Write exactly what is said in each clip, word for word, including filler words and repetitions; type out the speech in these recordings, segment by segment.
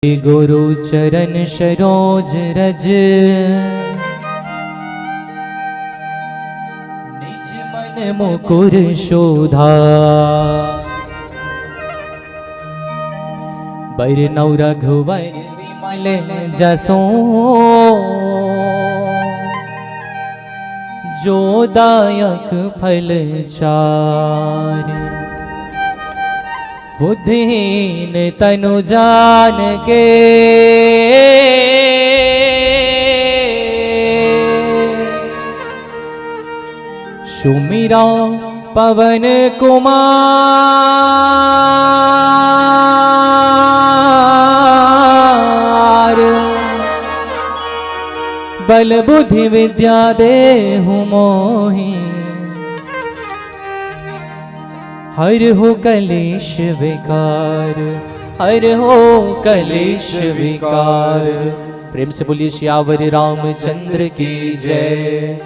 गुरु चरण सरोज रज, निज मन मुकुर शोधा। बरनउँ रघुवर विमल जसो, जो दायक फल चारि। बुद्धिहीन तनु जान के, सुमिरौं पवन कुमार। बल बुद्धि विद्या देहु मोहि, हरहु कलेश विकार, हरहु कलेश विकार। प्रेम से बोलिए सियावर रामचंद्र की जय।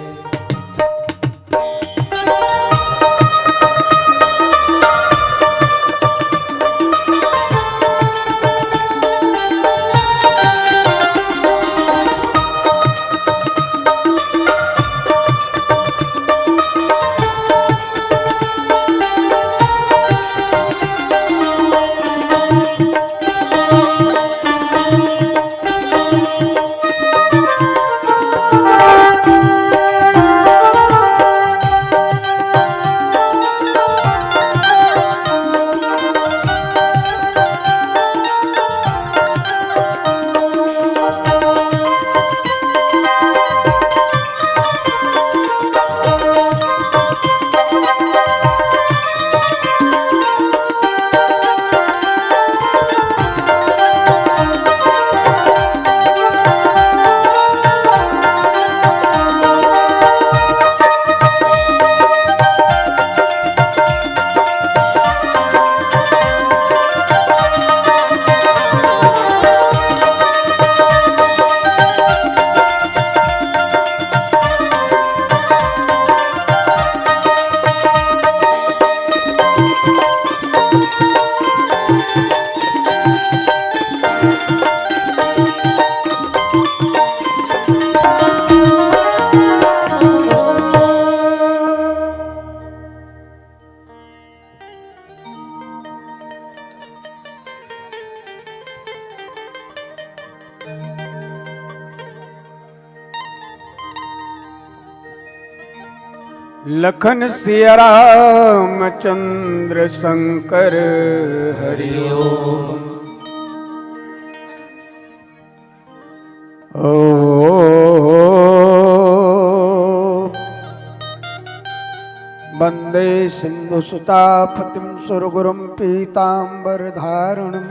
लखन सिया राम चंद्र शंकर हरि ओम। ॐ वन्दे सिन्धुसुतापतिं सुरगुरुं पीताम्बरधारिणम्।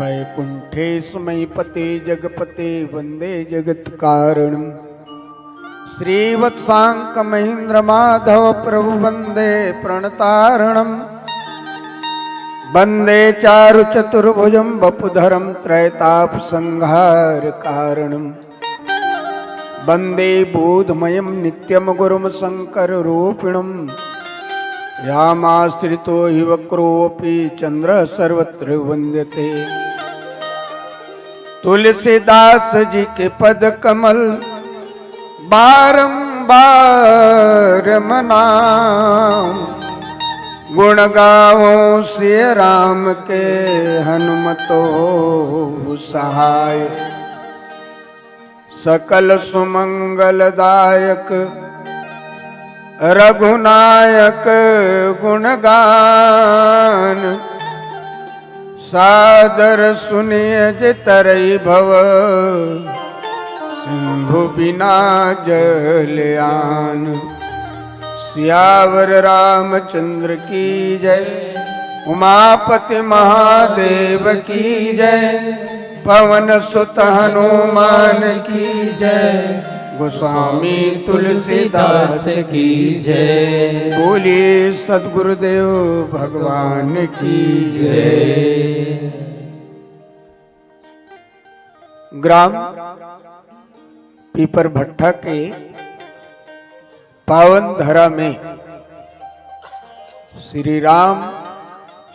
वैकुण्ठेश महीपते जगपते वन्दे जगत्कारणम्। श्रीवत्साङ्क महीन्द्र माधव प्रभु वन्दे प्रणतारणम्। वन्दे चारु चतुर्भुजं वपुधरं त्रैताप संहार कारणम्। वन्दे बोधमयं नित्यं गुरुं शंकर रूपिणम्। यामाश्रितो हि वक्रोऽपि चन्द्रः सर्वत्र वन्द्यते। तुलसीदास जी के पद कमल बारंबार मनाऊं। गुण गावों सिय राम के हनुमत होहु सहाय। सकल सुमंगलदायक रघुनायक गुणगान। सादर सुनिय जे तरई भव सिंधु बिना जल आन। सियावर रामचंद्र की जय। उमापति महादेव की जय। पवन सुत हनुमान की जय। गोस्वामी तुलसीदास की जय। बोलिए सदगुरुदेव भगवान की जय। ग्राम पीपर भट्टा के पावन धरा में श्री राम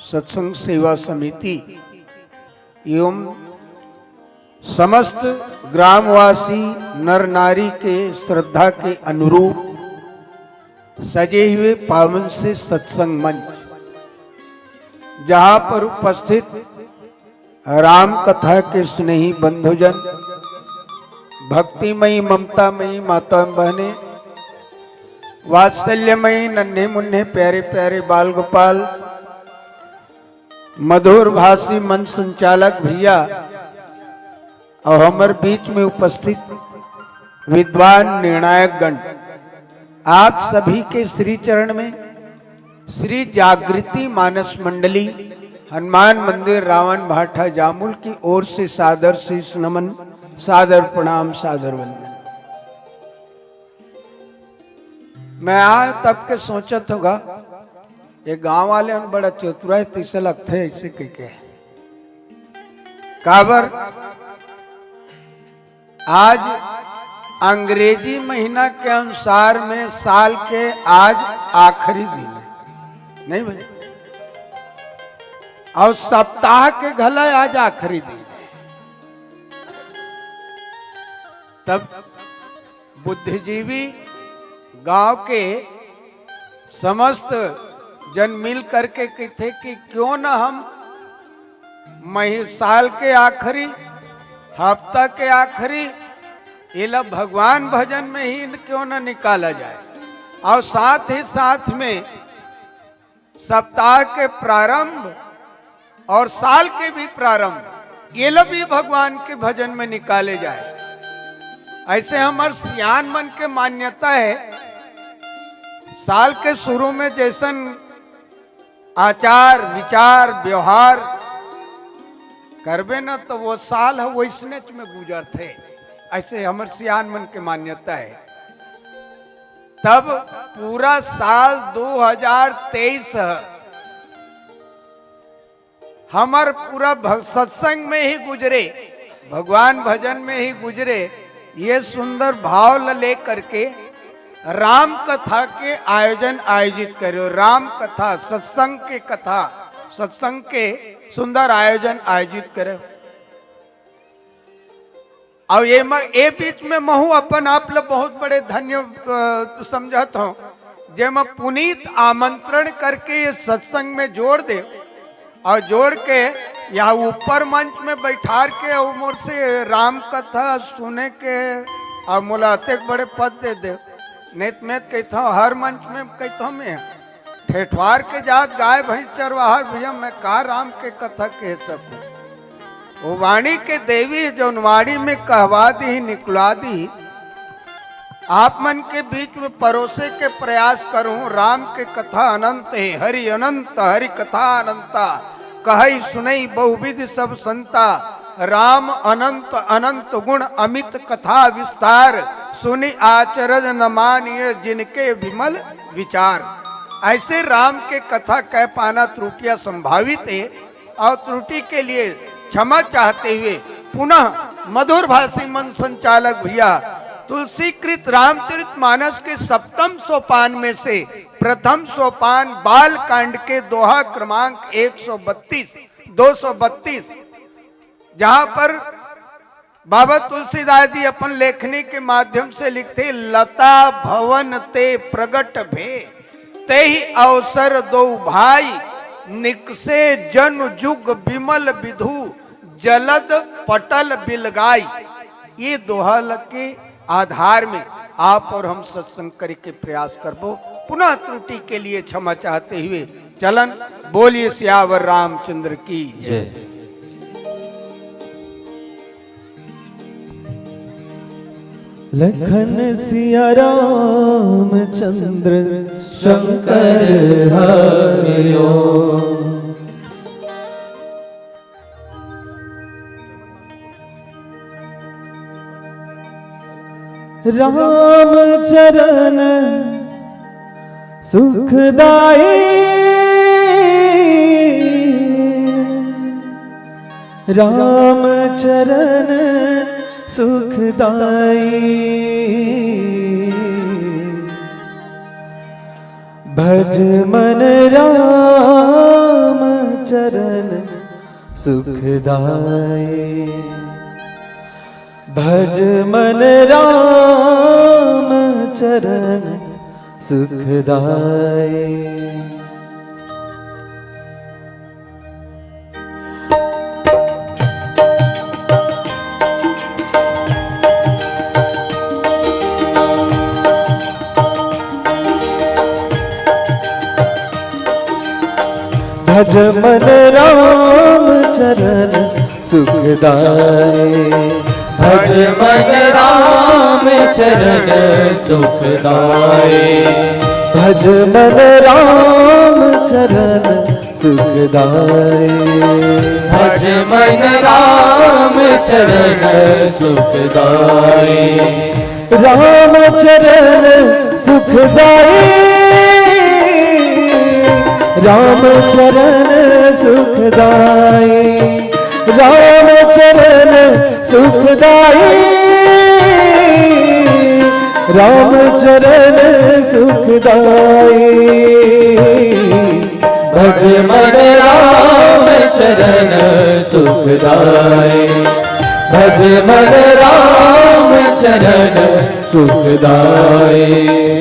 सत्संग सेवा समिति एवं समस्त ग्रामवासी नर नारी के श्रद्धा के अनुरूप सजे हुए पावन से सत्संग मंच, जहाँ पर उपस्थित राम कथा के स्नेही बंधुजन, भक्तिमयी ममतामयी माता बहने, वात्सल्यमयी नन्हे मुन्ने प्यारे प्यारे बाल गोपाल, मधुर भाषी मंच संचालक भैया और हमर बीच में उपस्थित विद्वान निर्णायक गण, आप सभी के श्री चरण में श्री जागृति मानस मंडली हनुमान मंदिर रावण भाटा जामुल की ओर से सादर शीश नमन, सादर प्रणाम, सादर वंदन। मैं आय तब के सोचत होगा, ये गांव वाले हम बड़ा चतुरा हे, तइसे लगथे ऐसे कह के। काबर आज अंग्रेजी महीना के अनुसार में साल के आज आखिरी दिन है, नहीं भाई? और सप्ताह के घला आज आखिरी दिन है। तब बुद्धिजीवी गांव के समस्त जन मिल करके कहिथे कि क्यों न हम मही-, साल के आखिरी, हफ्ता के आखिरी, एला भगवान भजन में ही क्यों न निकाला जाए, और साथ ही साथ में सप्ताह के प्रारंभ और साल के भी प्रारंभ, एला भी भगवान के भजन में निकाले जाए। ऐसे हमर सियान मन के मान्यता है, साल के शुरू में जैसन आचार, विचार, व्यवहार करबे न, तो वो साल ह वैसनेच में गुजरथे। ऐसे हमर सियान मन के मान्यता है। तब पूरा साल दो हज़ार तेईस ह, हमर पूरा भ-, सत्संग में ही गुजरे, भगवान भजन में ही गुजरे। ये सुंदर भाव ल लेकर के राम कथा के आयोजन आयोजित करो, राम कथा, सत्संग के कथा, सत्संग के सुंदर आयोजन आयोजित करो। अउ ये म-, ए बीच में महू अपन आप ल बहुत बड़े धन्य, अ, समझत हौं, जेमा पुनीत आमंत्रण करके ये सत्संग में जोड़ दे, अउ जोड़ के यहाँ ऊपर मंच में बैठार के अउ मोर से राम कथा सुने के अउ मोला अतेक बड़े पद दे दे। नहीं त मैं कहिथौं, हर मंच में कहिथौं मैं, ठेठवार के जात गाय भैंस चरवाहर भैया, मैं का राम के कथा कह सकूं? वो वाणी के देवी जौन वाणी में कहवा दी, निकलवा दी, आप मन के बीच में परोसे के प्रयास करूं। राम के कथा अनंत है, हरि अनंत, हरि कथा अनंता, कहई सुनई बहुविध सब संता। राम अनंत अनंत गुण अमित कथा विस्तार, सुनि आचरज न मानिय जिनके विमल विचार। ऐसे राम के कथा कह पाना त्रुटियां संभावित है, और त्रुटि के लिए क्षमा चाहते हुए पुनः मधुर भाषी मंच संचालक भैया तुलसीकृत रामचरित मानस के सप्तम सोपान में से प्रथम सोपान बाल कांड के दोहा क्रमांक एक सौ बत्तीस, दो सौ बत्तीस, जहां पर बाबा तुलसीदास जी अपन लेखनी के माध्यम से लिखथे, लता भवन ते प्रगट भे, तेहि अवसर दो भाई, निकसे जन जुग विमल विधु, जलद पटल बिलगाई। ये दोहा के आधार में आप और हम सत्संग करे के प्रयास करबो। पुनः त्रुटि के लिए क्षमा चाहते हुए चलन। बोलिए सियावर रामचंद्र की जय। लखन सिया रामचंद्र शंकर हरिओ। राम चरण सुखदाई, राम चरण सुखदाई। भज मन राम चरण सुखदाई। भज मन राम चरण सुखदाई। भज मन राम चरण सुखदाई। भज मन राम चरण सुखदाई। भज मन राम चरण सुखदाई। भज मन राम चरण सुखदाई। राम चरण सुखदाई। राम चरण सुखदाई। राम चरण सुखदाई। राम चरण सुखदाई। भज मन राम चरण सुखदाई। भज मन राम चरण सुखदाई।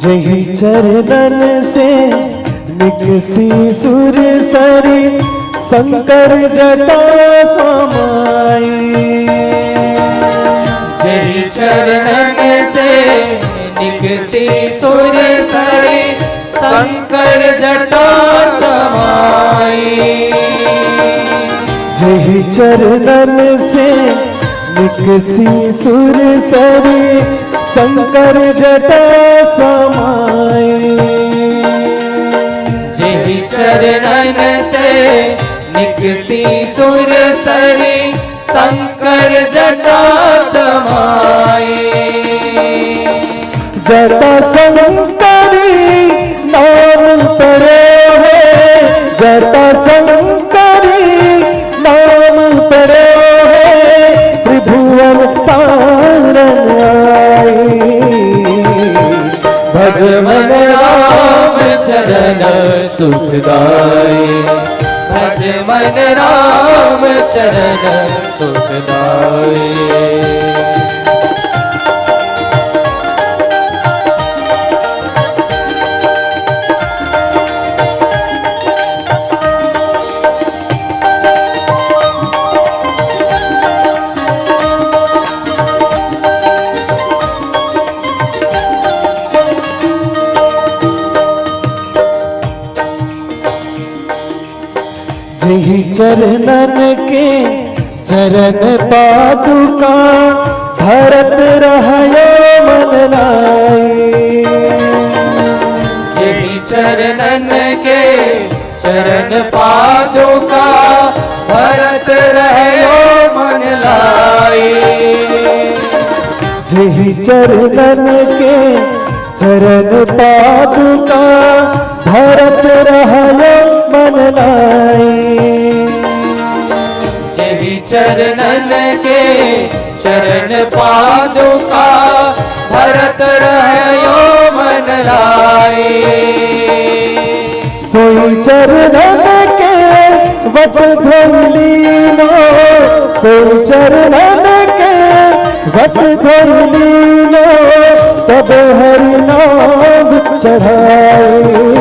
जेहि चरणन से निकसी सुर सरी, शंकर जटा समाई। जेहि चरणन से निकसी सुर सरी, शंकर जटा समाई। जेहि चरणन से निकसी सुर सरी, शंकर जटा समाई। जेहि चरणन से निकसी सुर सरी, शंकर जटा समाई। जटा शंकरी नाम पड़ो है, जटा शंकरी नाम पड़ो है, त्रिभुवन तारन आई। भज मन राम चरण सुखदाई। भज मन राम चरण सुखदाई। जेहि चरणन के चरण पादुका, भरत रहयो मन लाई। जेहि चरणन के चरण पादुका, भरत रहयो मन लाई। जेहि चरणन के चरण पादुका, भरत रहयो मन लाई। जेहि चरणन के चरण पादुका, भरत रहयो मन लाई। सोई चरणन के वत धरि लीनो, सोई चरणन के वत धरि लीनो, तब हरि नाम चढ़ाई।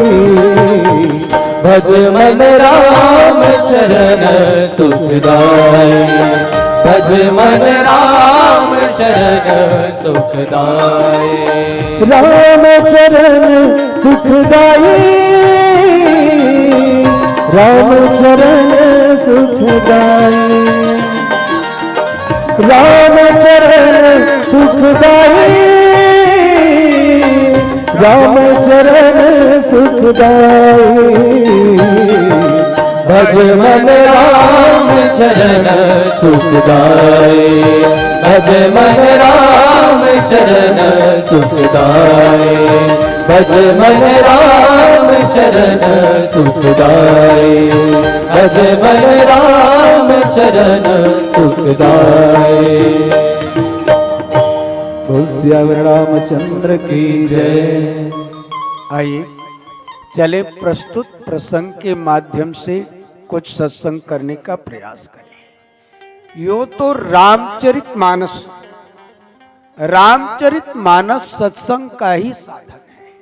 भज मन राम चरण सुखदाई। भज मन राम चरण सुखदाई। राम चरण सुखदाई। राम चरण सुखदाई। राम चरण सुखदाई। राम चरण सुखदाई। भज मन राम चरण सुखदाई। भज मन राम चरण सुखदाई। भज मन राम चरण सुखदाई। भज मन राम चरण सुखदाई। बोल सियावर रामचंद्र की जय। आइए, चले प्रस्तुत प्रसंग के माध्यम से कुछ सत्संग करने का प्रयास करें। यो तो रामचरित मानस, रामचरित मानस सत्संग का ही साधन है।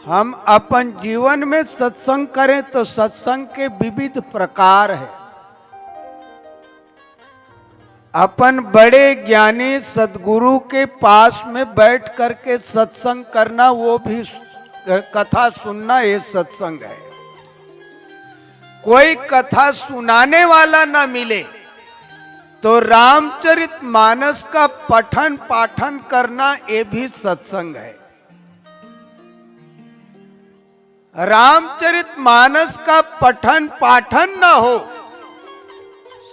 हम अपन जीवन में सत्संग करें तो सत्संग के विविध प्रकार है। अपन बड़े ज्ञानी सदगुरु के पास में बैठ करके सत्संग करना, वो भी कथा सुनना, ये सत्संग है। कोई कथा सुनाने वाला ना मिले तो रामचरित मानस का पठन पाठन करना, ये भी सत्संग है। रामचरित मानस का पठन पाठन न हो,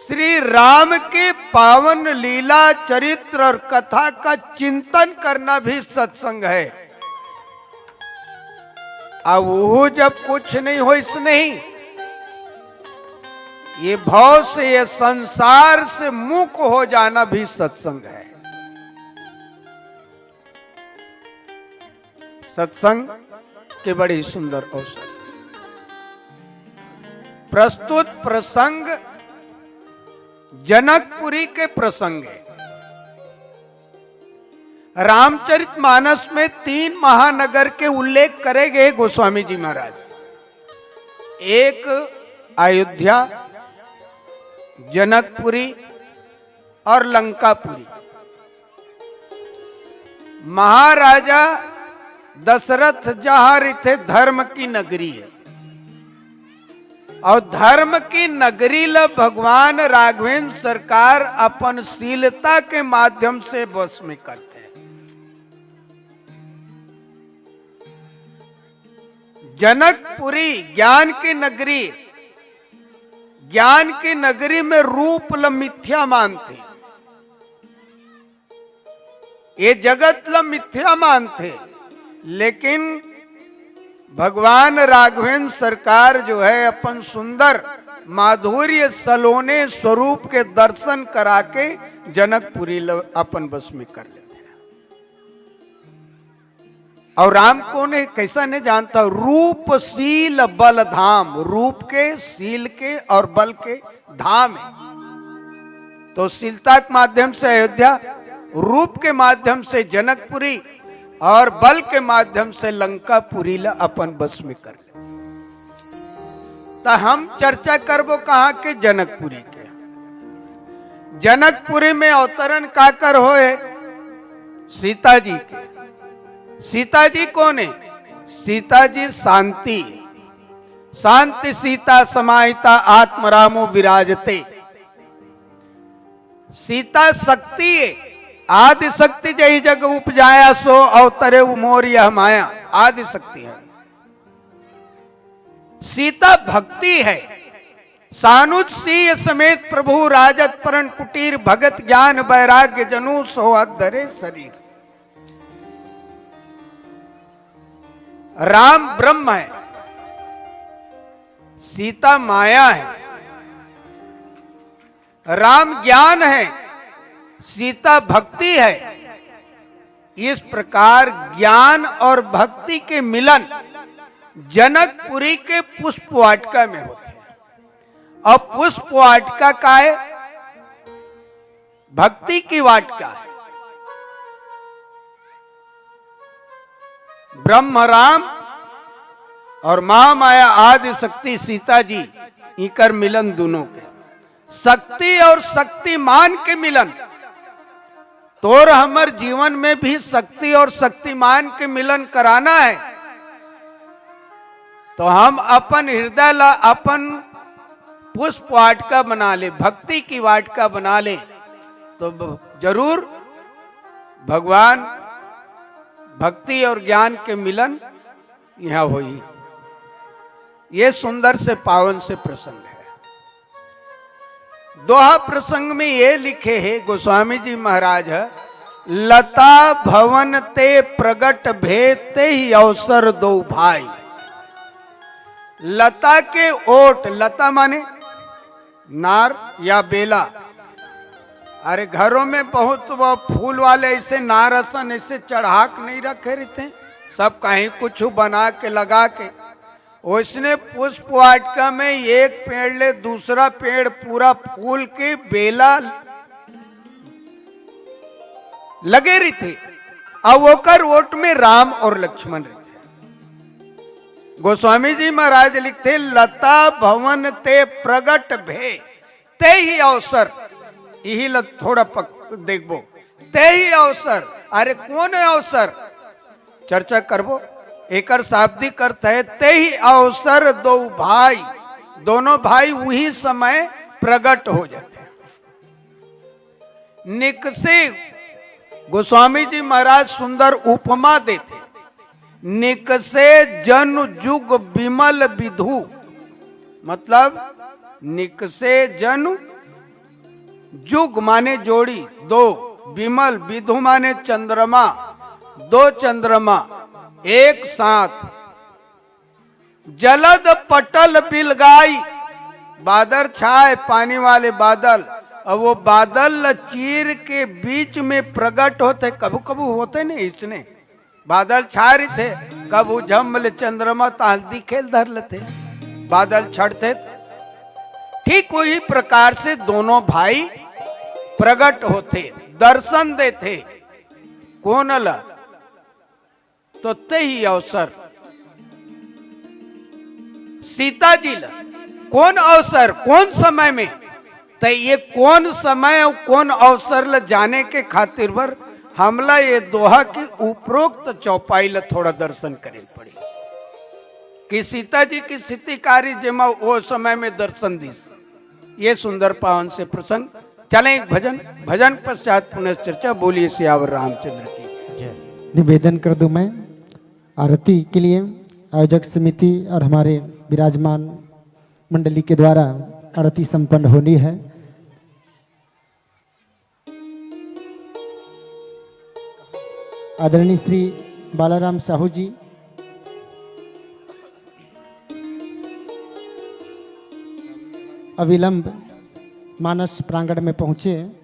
श्री राम के पावन लीला, चरित्र और कथा का चिंतन करना भी सत्संग है। अब वो जब कुछ नहीं हो, इस नहीं, ये भव से, ये संसार से मुक्त हो जाना भी सत्संग है। सत्संग के बड़े ही सुंदर अवसर। प्रस्तुत प्रसंग जनकपुरी के प्रसंग है। रामचरित मानस में तीन महानगर के उल्लेख करे गए गोस्वामी जी महाराज। एक अयोध्या, जनकपुरी और लंकापुरी। महाराजा दशरथ जहाँ रहिथे, धर्म की नगरी है, और धर्म की नगरी ल भगवान राघवेंद्र सरकार अपन शीलता के माध्यम से बस में करथे। जनकपुरी ज्ञान की नगरी, ज्ञान की नगरी में रूप ल मिथ्या मानथे, ये जगत ल मिथ्या मानथे, लेकिन भगवान राघवेंद्र सरकार जो है अपन सुंदर माधुर्य सलोने स्वरूप के दर्शन करा के जनकपुरी ल अपन बस में कर लेथे। और राम कौन है, कैसा नहीं जानता? रूप शील बल धाम, रूप के, शील के और बल के धाम है। तो शीलता के माध्यम से अयोध्या, रूप के माध्यम से जनकपुरी और बल के माध्यम से लंकापुरी ला अपन बस में कर ले। तो हम चर्चा करबो कहाँ के? जनकपुरी के। जनकपुरी में अवतरण काकर होए? सीता जी के। सीता जी कौन है? सीता जी शांति, शांति सीता समाहिता आत्मरामो विराजते। सीता शक्ति है, आदि शक्ति जही जग उपजाया सो अवतरे मोर यह माया, आदि शक्ति है। सीता भक्ति है। सानुज सीय समेत प्रभु राजत परण कुटीर भगत ज्ञान वैराग्य जनु सोहत धरे शरीर। राम ब्रह्म है, सीता माया है। राम ज्ञान है, सीता भक्ति है। इस प्रकार ज्ञान और भक्ति के मिलन जनकपुरी के पुष्प वाटिका में होते हैं। और पुष्प वाटिका का है? भक्ति की वाटिका है। ब्रह्म राम और महामाया आदि शक्ति सीता जी, इकर मिलन दोनों के, शक्ति और शक्तिमान के मिलन। तोर हमर जीवन में भी शक्ति और शक्तिमान के मिलन कराना है, तो हम अपन हृदय ला अपन पुष्प वाटिका बना ले, भक्ति की वाटिका बना ले, तो ब-, जरूर भगवान भक्ति और ज्ञान के मिलन यहाँ होई। ये सुंदर से पावन से प्रसंग है। दोहा प्रसंग में ये लिखे हे गोस्वामी जी महाराज ह, "लता भवन ते प्रगट भे, तेहि अवसर दो भाई।" लता के ओट, लता माने नार या बेला। अरे, घरों में बहुत वो फूल वाले ऐसे नार असन ऐसे चढ़ा के नहीं रखे रहते, सब कहीं कुछ बना के, लगा के। ओइसने पुष्प वाटिका में एक पेड़ ले दूसरा पेड़ पूरा फूल के बेला लगे रहिथे, अउ ओकर ओट में राम और लक्ष्मण रहिथे। गोस्वामी जी महाराज लिखथे, "लता भवन ते प्रगट भे, तेहि अवसर।" इही ल थोड़ा पक-, देखबो, तेहि अवसर। अरे, कोन अवसर? चर्चा करबो। एकर शाब्दिक अर्थ है, तेहि अवसर दो भाई, दोनों भाई उही समय प्रगट हो जाथे। निकसे, गोस्वामी जी महाराज सुंदर उपमा देथे, "निकसे जनु जुग बिमल बिधु", मतलब निकसे जनु जुग माने जोड़ी, दो, बिमल, बिधु माने चंद्रमा, दो चंद्रमा एक साथ, जलद पटल बिलगाई, बादल छाए, पानी वाले बादल, और वो बादल ल चीर के बीच में प्रगट होथे, कभू कभू होथे नहीं इसने, बादल छा रहिथे, कभू झम ले चंद्रमा तहाँ दिखे ल धर लेथे, बादल छटथे। ठीक वही प्रकार से दोनों भाई प्रगट होथे, दर्शन देथे। कोन ल? तो तेही अवसर सीता जी ल। कोन अवसर, कोन समय में? त ये कोन समय अउ कोन अवसर ल जाने के खातिर बर हमला ये दोहा के उपरोक्त चौपाई ल थोड़ा दर्शन करे पड़ी कि सीता जी के स्थिति का रहिस, जेमा ओ समय में दर्शन दिस। ये सुंदर पावन से प्रसंग। चलें एक भजन, भजन पश्चात पुनः चर्चा। बोलिए सियावर रामचंद्र की। जय। निवेदन कर दूं मैं आरती के लिए, आयोजक समिति और हमारे विराजमान मंडली के द्वारा आरती संपन्न होनी है। आदरणीय श्री बालाराम साहू जी अविलंब मानस प्रांगण में पहुंचे।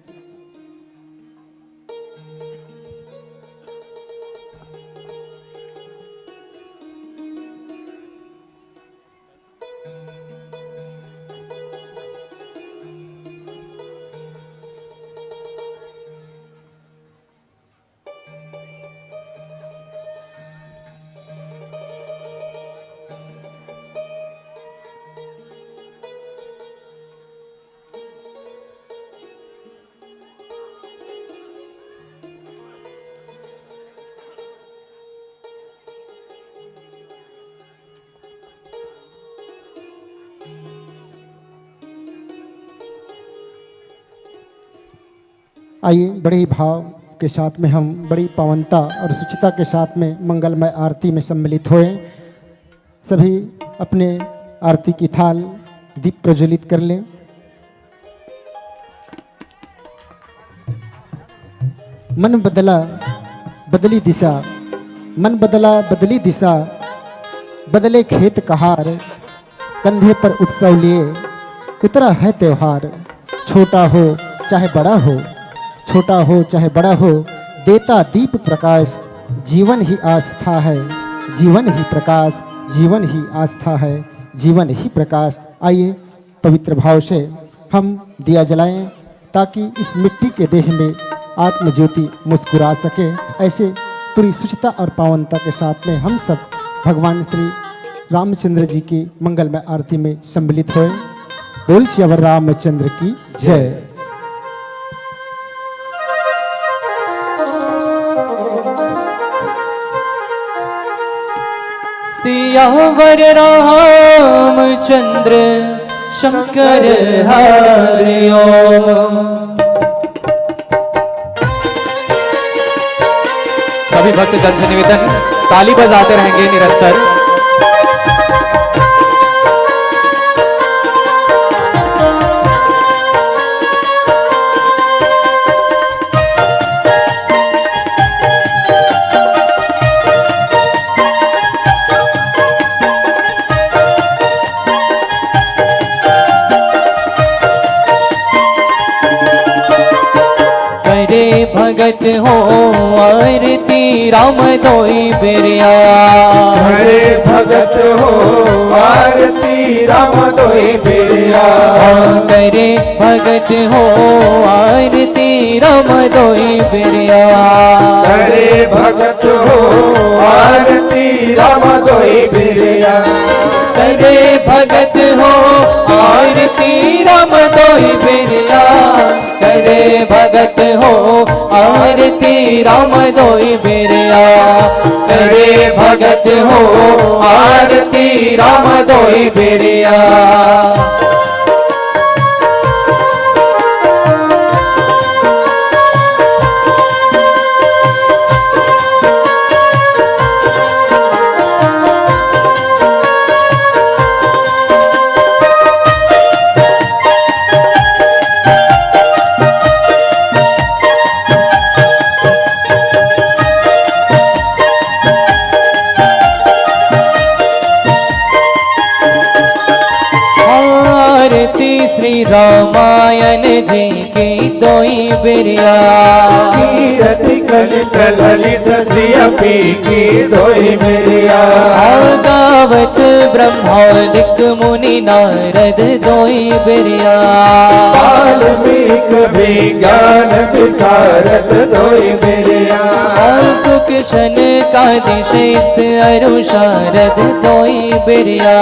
आइए, बड़े ही भाव के साथ में हम बड़ी पावनता और शुचिता के साथ में मंगलमय आरती में सम्मिलित होए। सभी अपने आरती की थाल, दीप प्रज्वलित कर लें। मन बदला, बदली दिशा, मन बदला, बदली दिशा, बदले खेत कहार, कंधे पर उत्सव लिए उतरा है त्योहार। छोटा हो चाहे बड़ा हो, छोटा हो चाहे बड़ा हो, देता दीप प्रकाश, जीवन ही आस्था है, जीवन ही प्रकाश, जीवन ही आस्था है, जीवन ही प्रकाश। आइए, पवित्र भाव से हम दिया जलाएं, ताकि इस मिट्टी के देह में आत्म ज्योति मुस्कुरा सके। ऐसे पूरी शुचिता और पावनता के साथ में हम सब भगवान श्री रामचंद्र जी की मंगलमय आरती में सम्मिलित होए। बोल सियावर रामचंद्र की जय। सियावर रामचंद्र शंकर हरि ओम। सभी भक्तजन से निवेदन, ताली बजाते रहेंगे निरंतर। भगत हो आरती राम दोई बेरिया। करे भगत हो आरती राम दोई बेरिया। करे भगत हो आरती राम दोई बेरिया। करे भगत हो आरती राम दोई बेरिया। करे भगत हो आरती राम दोई बेरिया। करे भगत हो आरती राम दोई बेरिया। करे भगत हो आरती राम दोई बेरिया। आरती श्री रामायण जी की दोई बेरिया। कीरति कलित ललित श्री अपी की दोई बेरिया। आ गावत ब्रह्मादिक मुनि नारद दोई बेरिया। वाल्मीक विज्ञान विशारद दोई बेरिया। आ सुख शन का दिशेष अरु शारद दोई बेरिया।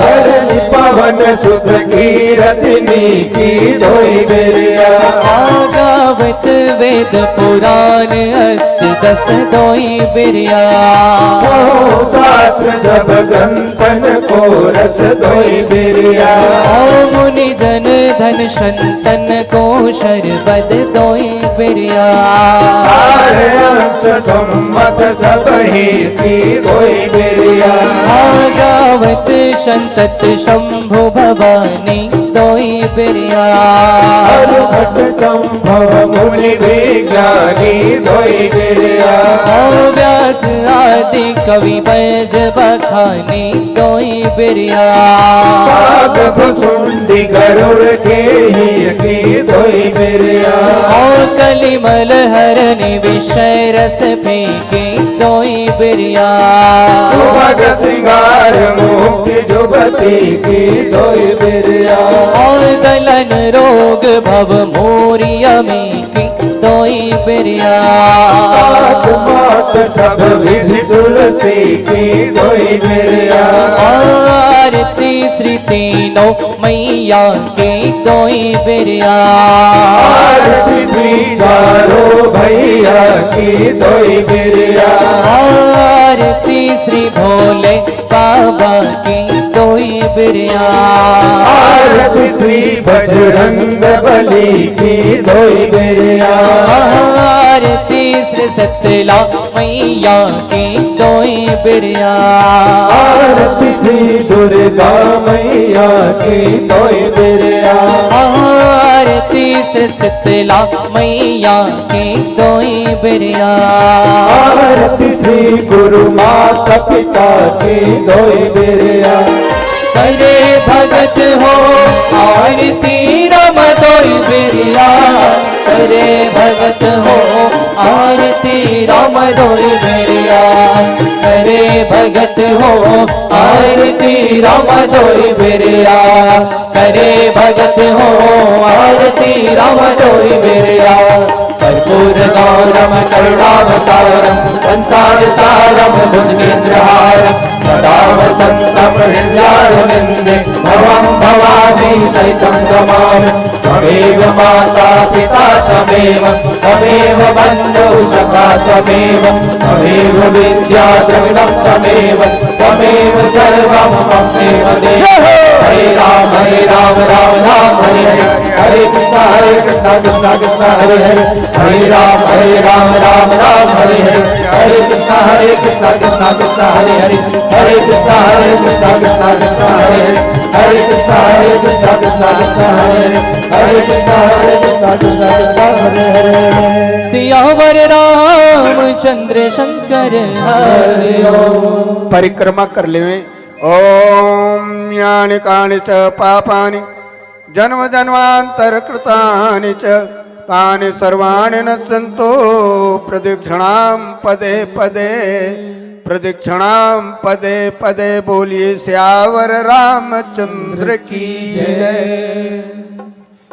धरणी पवन सुत कीरति नीकी दोई बेरिया। आ गावत वेद पुराण अष्ट दस दोई बेरिया। छो शास्त्र सब ग्रंथन को रस दोई बेरिया। आ मुनि जन धन संतन को शरबद दोई बेरिया। सार अंश सम्मत सब ही की दोई बेरिया। आ गावत संतत शंभु भवानी दोई बेरिया। अरघट संभव मुनि विज्ञानी दोई बेरिया। आ व्यास आदि कवि बैज बखानी दोई बेरिया। काग भुसुंडी गरुड़ के ही की दोई बेरिया। आ कलिमल हरनी विषय रस फेंकी दोई बेरिया। सुभग सिंगार मुक्ति जुगति की दोई बेरिया। आ दलन रोग भव मोरी अमी की दोई बेरिया। सात मात सब विधि तुलसी की दोई बेरिया। आरती श्री तीनों मैया की दोई बेरिया। आरती श्री चारों भैया की दोई बेरिया। आरती श्री भोले बाबा की दोई बेरिया। आरती श्री बजरंग बली की दोई बेरिया। आरती श्री सतला मैया की दोई बेरिया। आरती श्री दुर्गा मैया की दोई बेरिया। आरती श्री सतला मैया की दोई बेरिया। आरती श्री गुरु माता पिता की दोई बेरिया। करे भगत हो आरती राम दोई बेरिया। करे भगत हो आरती राम दोई बेरिया। करे भगत हो आरती राम दोई बेरिया। करे भगत हो आरती राम दोई बेरिया। कर्पूर गौरम करुणावतारम संसार सारम भुजगेंद्रहारम सदा वसंतम हृदयारविंदे भवम भवानी सहितम नमामि। त्वमेव माता पिता त्वमेव, त्वमेव बंधु सखा त्वमेव, त्वमेव विद्या द्रविणम त्वमेव, त्वमेव सर्वम ममेव देव। जय हो। हरे राम हरे राम राम राम हरे हरे, हरे कृष्णा हरे कृष्णा कृष्णा कृष्णा हरे हरे, हरे राम हरे राम राम राम हरे हरे, हरे कृष्णा हरे कृष्णा कृष्णा कृष्णा हरे हरे, हरे कृष्णा हरे कृष्णा कृष्णा कृष्णा हरे हरे, हरे कृष्णा हरे कृष्णा कृष्णा कृष्णा हरे हरे, हरे कृष्णा हरे कृष्णा कृष्णा कृष्णा हरे हरे। सियावर रामचंद्र शंकर हरि ओम। परिक्रमा कर लेवें। ओम यानि कानि च पापानि जन्म जन्मांतर कृतानि च तानि सर्वाणि नश्यन्तो प्रदक्षिणां पदे पदे, प्रदक्षिणां पदे पदे। बोलिए सियावर रामचंद्र की जय।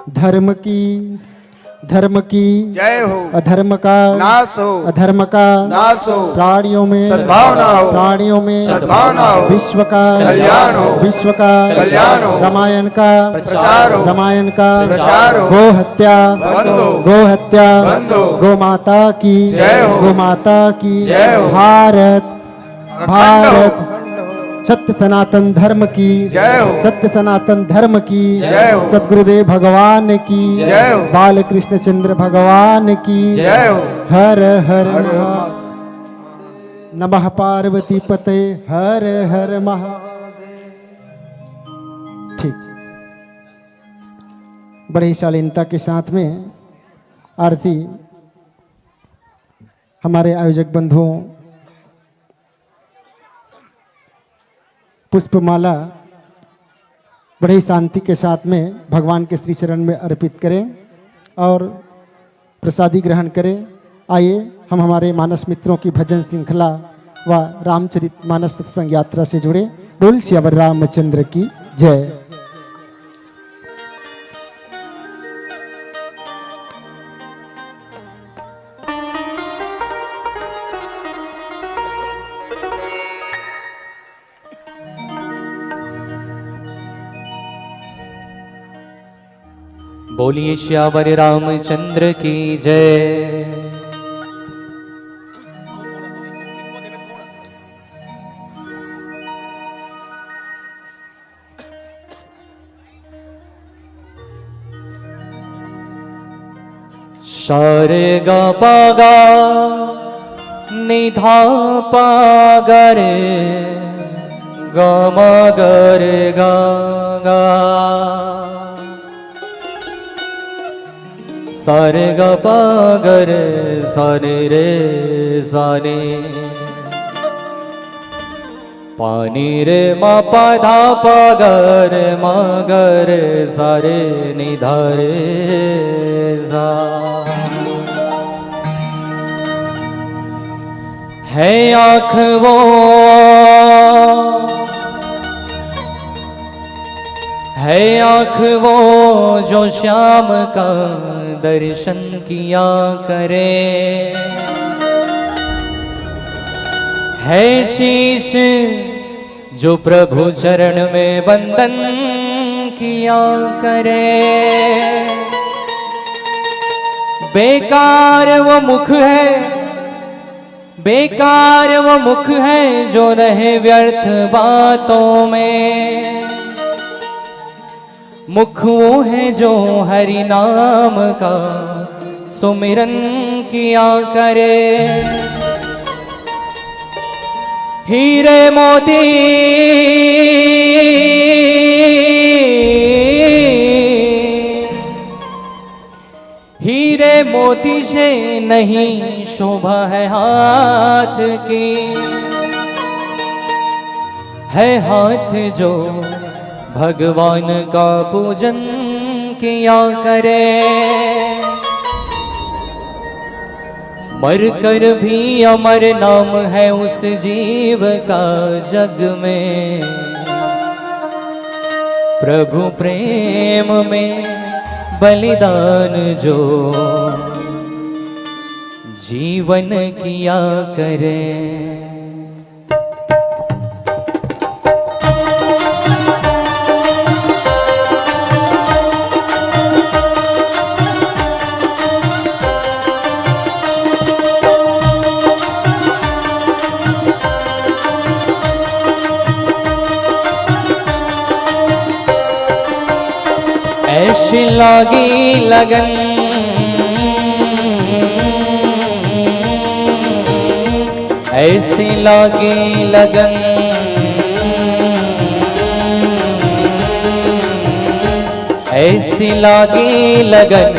धर्म की, धर्म की जय हो। अधर्म का नाश हो। अधर्म का नाश हो। प्राणियों में सद्भावना हो। प्राणियों में सद्भावना हो। विश्व का कल्याण हो। विश्व का कल्याण हो। रामायण का प्रचार हो। रामायण का प्रचार हो। गो हत्या बंद हो। गो हत्या बंद हो। गो माता की जय हो। गो माता की जय हो। भारत, अखंड हो। भारत, सत्य सनातन धर्म की जय हो। सत्य सनातन धर्म की जय हो। सतगुरुदेव भगवान की जय हो। बालकृष्ण चंद्र भगवान की जय हो। हर हर हर महा-, नमः पार्वती पते। हर हर महा-, ठीक, बड़े ही शालीनता के साथ में आरती हमारे आयोजक बंधुओं पुष्पमाला बड़े ही शांति के साथ में भगवान के श्री चरण में अर्पित करें और प्रसादी ग्रहण करें। आइए, हम हमारे मानस मित्रों की भजन श्रृंखला व रामचरित मानस सत्संग यात्रा से जुड़े। बोल सियावर रामचंद्र की जय। बोलिए सियावर रामचंद्र की जय। सारे गा पा गा, निधा पा गा रे, गा मा गा रे गा गा। सारे गा पा गा रे, सा नी रे, सा नी। पा नी रे मा पा धा पा गा रे मा गा रे सा रे नी धा रे सा। है आँख वो, है आँख वो जो श्याम का दर्शन किया करे। है शीश जो प्रभु चरण में वंदन किया करे। बेकार वो मुख है, बेकार वो मुख है जो रहे व्यर्थ बातों में। मुख वो है जो हरि नाम का सुमिरन किया करे। हीरे मोती, हीरे मोती से नहीं शोभा है हाथ की, है हाथ जो भगवान का पूजन किया करे। मर कर भी अमर नाम है उस जीव का जग में। प्रभु प्रेम में बलिदान जो जीवन किया करे। ऐसी लागी लगन, ऐसी लागी लगन, ऐसी लागी लगन,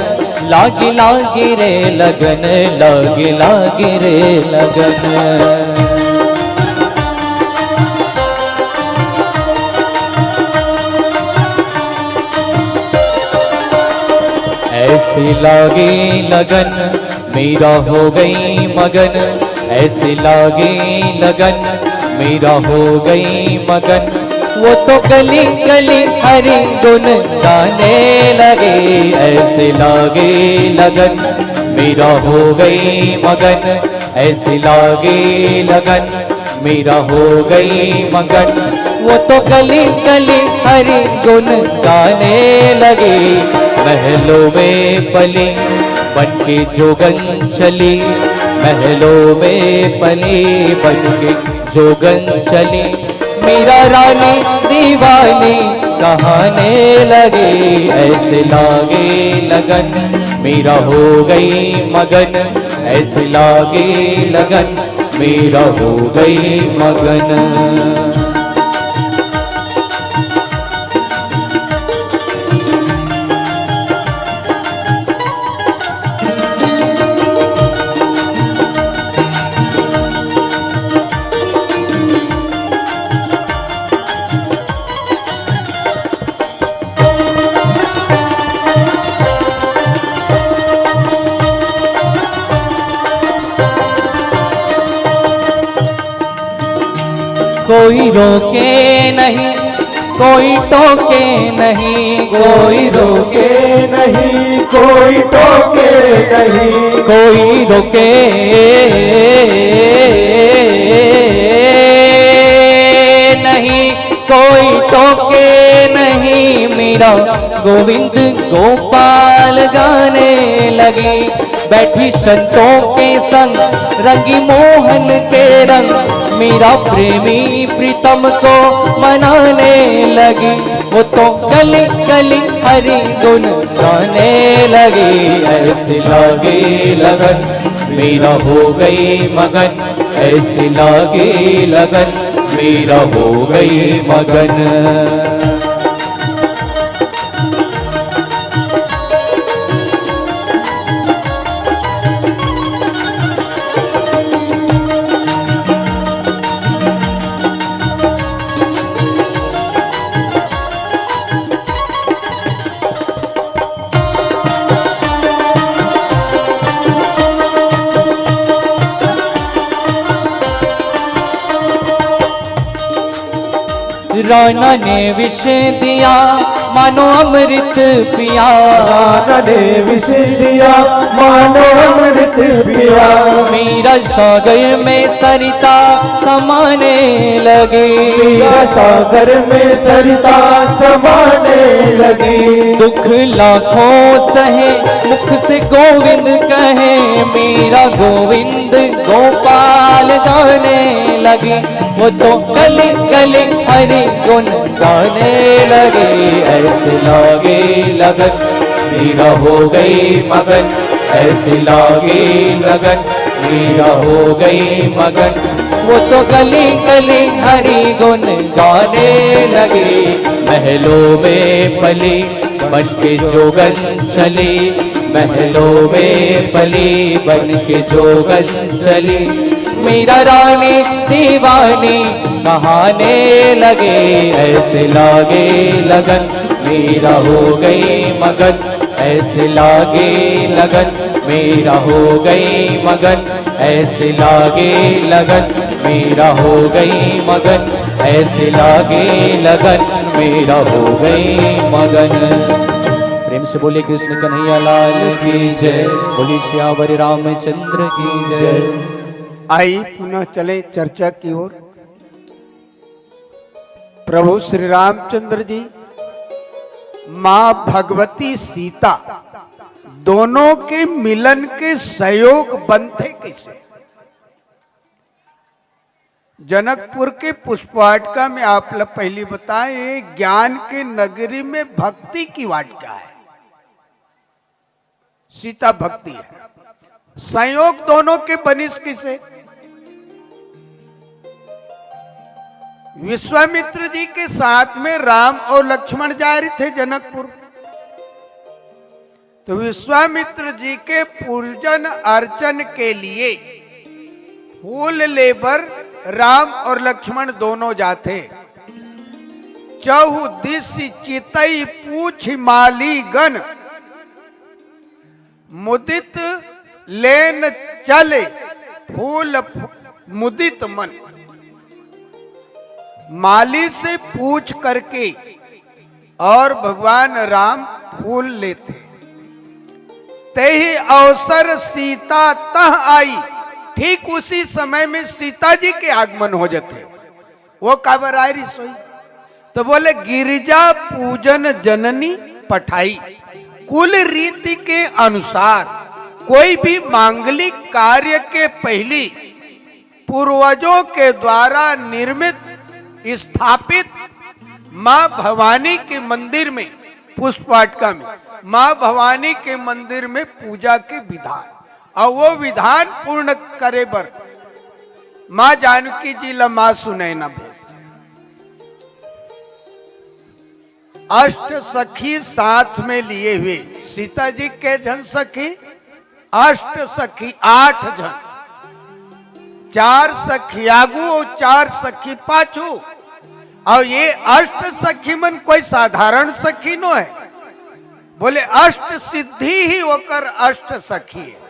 लागी लागी रे लगन, लागी लागी रे लगन। ऐसे लागे लगन, मेरा हो गई मगन। ऐसे लागे लगन, मेरा हो गई मगन। वो तो गली गली हरी गुन गाने लगे। ऐसे लागे लगन, मेरा हो गई मगन। ऐसे लागे लगन, मेरा हो गई मगन। वो तो गली गली हरी गुन गाने लगी। महलों में पली बन के जोगन चली। महलों में पली बन के जोगन चली। मेरा रानी दीवानी कहाने लगी। ऐसे लागे लगन, मेरा हो गई मगन। ऐसे लागे लगन, मेरा हो गई मगन। कोई रोके नहीं, कोई टोके नहीं। कोई रोके नहीं, कोई टोके नहीं। कोई रोके नहीं, कोई टोके नहीं। मेरा गोविंद गोपाल गाने लगी। बैठी संतों के संग रंगी मोहन के रंग। मेरा प्रेमी प्रीतम को मनाने लगी। वो तो गली गली हरी गुन गाने लगी। ऐसे लागे लगन, मेरा हो गई मगन। ऐसे लागे लगन, मेरा हो गई मगन। राणा ने विष दिया, मानो अमृत पिया। राणा ने विष दिया, मानो अमृत पिया। मीरा सागर में सरिता समाने लगी। मीरा सागर में सरिता समाने लगी। दुख लाखों सहे, मुख से गोविंद कहे। मीरा गोविंद गोपाल गाने लगी। वो तो गली गली हरि गुण गाने लगी। ऐसे लागे लगन, मीरा हो गई मगन। ऐसे लागे लगन, मीरा हो गई मगन। वो तो गली गली हरि गुण गाने लगी। महलों में पली बन के जोगन चली, महलों में पली बन के जोगन चली। मीरा रानी दीवानी कहाने लगे। ऐसे लागे लगन, मीरा हो गई मगन। ऐसे लागे लगन, मीरा हो गई मगन। ऐसे लागे लगन, मीरा हो गई मगन। ऐसे लागे लगन, मीरा हो गई मगन। प्रेम से बोलिए कृष्ण कन्हैया लाल की जय। बोलिए सियावर रामचंद्र की जय। आई पुनः चले चर्चा की ओर। प्रभु श्री रामचंद्र जी, माँ भगवती सीता, दोनों के मिलन के संयोग बनथे कइसे? जनकपुर के पुष्पवाटिका में आप ला पहिली बताए, ये ज्ञान के नगरी में भक्ति की वाटिका है। सीता भक्ति है। संयोग दोनों के बनिस किसे? विश्वामित्र जी के साथ में राम और लक्ष्मण जा रहे थे जनकपुर। तो विश्वामित्र जी के पूजन अर्चन के लिए फूल लेबर राम और लक्ष्मण दोनों जाथे। चहु दिस चितई पूछ मालीगण, मुदित लेन चले फूल मुदित मन। माली से पूछ करके और भगवान राम फूल लेथे। तेहि अवसर सीता तह आई। ठीक उसी समय में सीता जी के आगमन हो जाथे। वो काबर आए रही सोई? तो बोले, गिरिजा पूजन जननी पठाई। कुल रीति के अनुसार कोई भी मांगलिक कार्य के पहली पूर्वजों के द्वारा निर्मित, स्थापित माँ भवानी के मंदिर में, पुष्पवाटिका में माँ भवानी के मंदिर में पूजा के विधान, और वो विधान पूर्ण करे बर माँ जानकी जी ला माँ सुनैना भेज। अष्ट सखी साथ में लिए हुए, सीता जी के झन सखी, अष्ट सखी, आठ झन, चार सखी आगू और चार सखी पाछू। और ये अष्ट सखी मन कोई साधारण सखी नो है, बोले अष्ट सिद्धि ही ओकर अष्ट सखी है।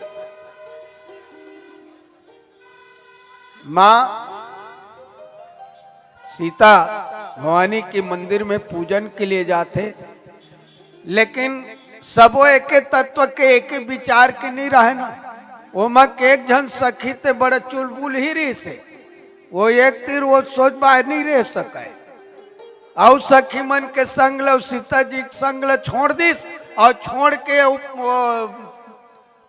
माँ सीता भवानी के मंदिर में पूजन के लिए जाथे, लेकिन सबो एके तत्व के, एके विचार के नहीं रहे ना। ओमा के एक झन सखी ते बड़ा चुलबुल ही रहिसे, वो एक तीर वो सोच बाहर नहीं रह सके। अउ सखी मन के संग ल, सीता जी के संग ल छोड़ दिस और छोड़ के उ-, वो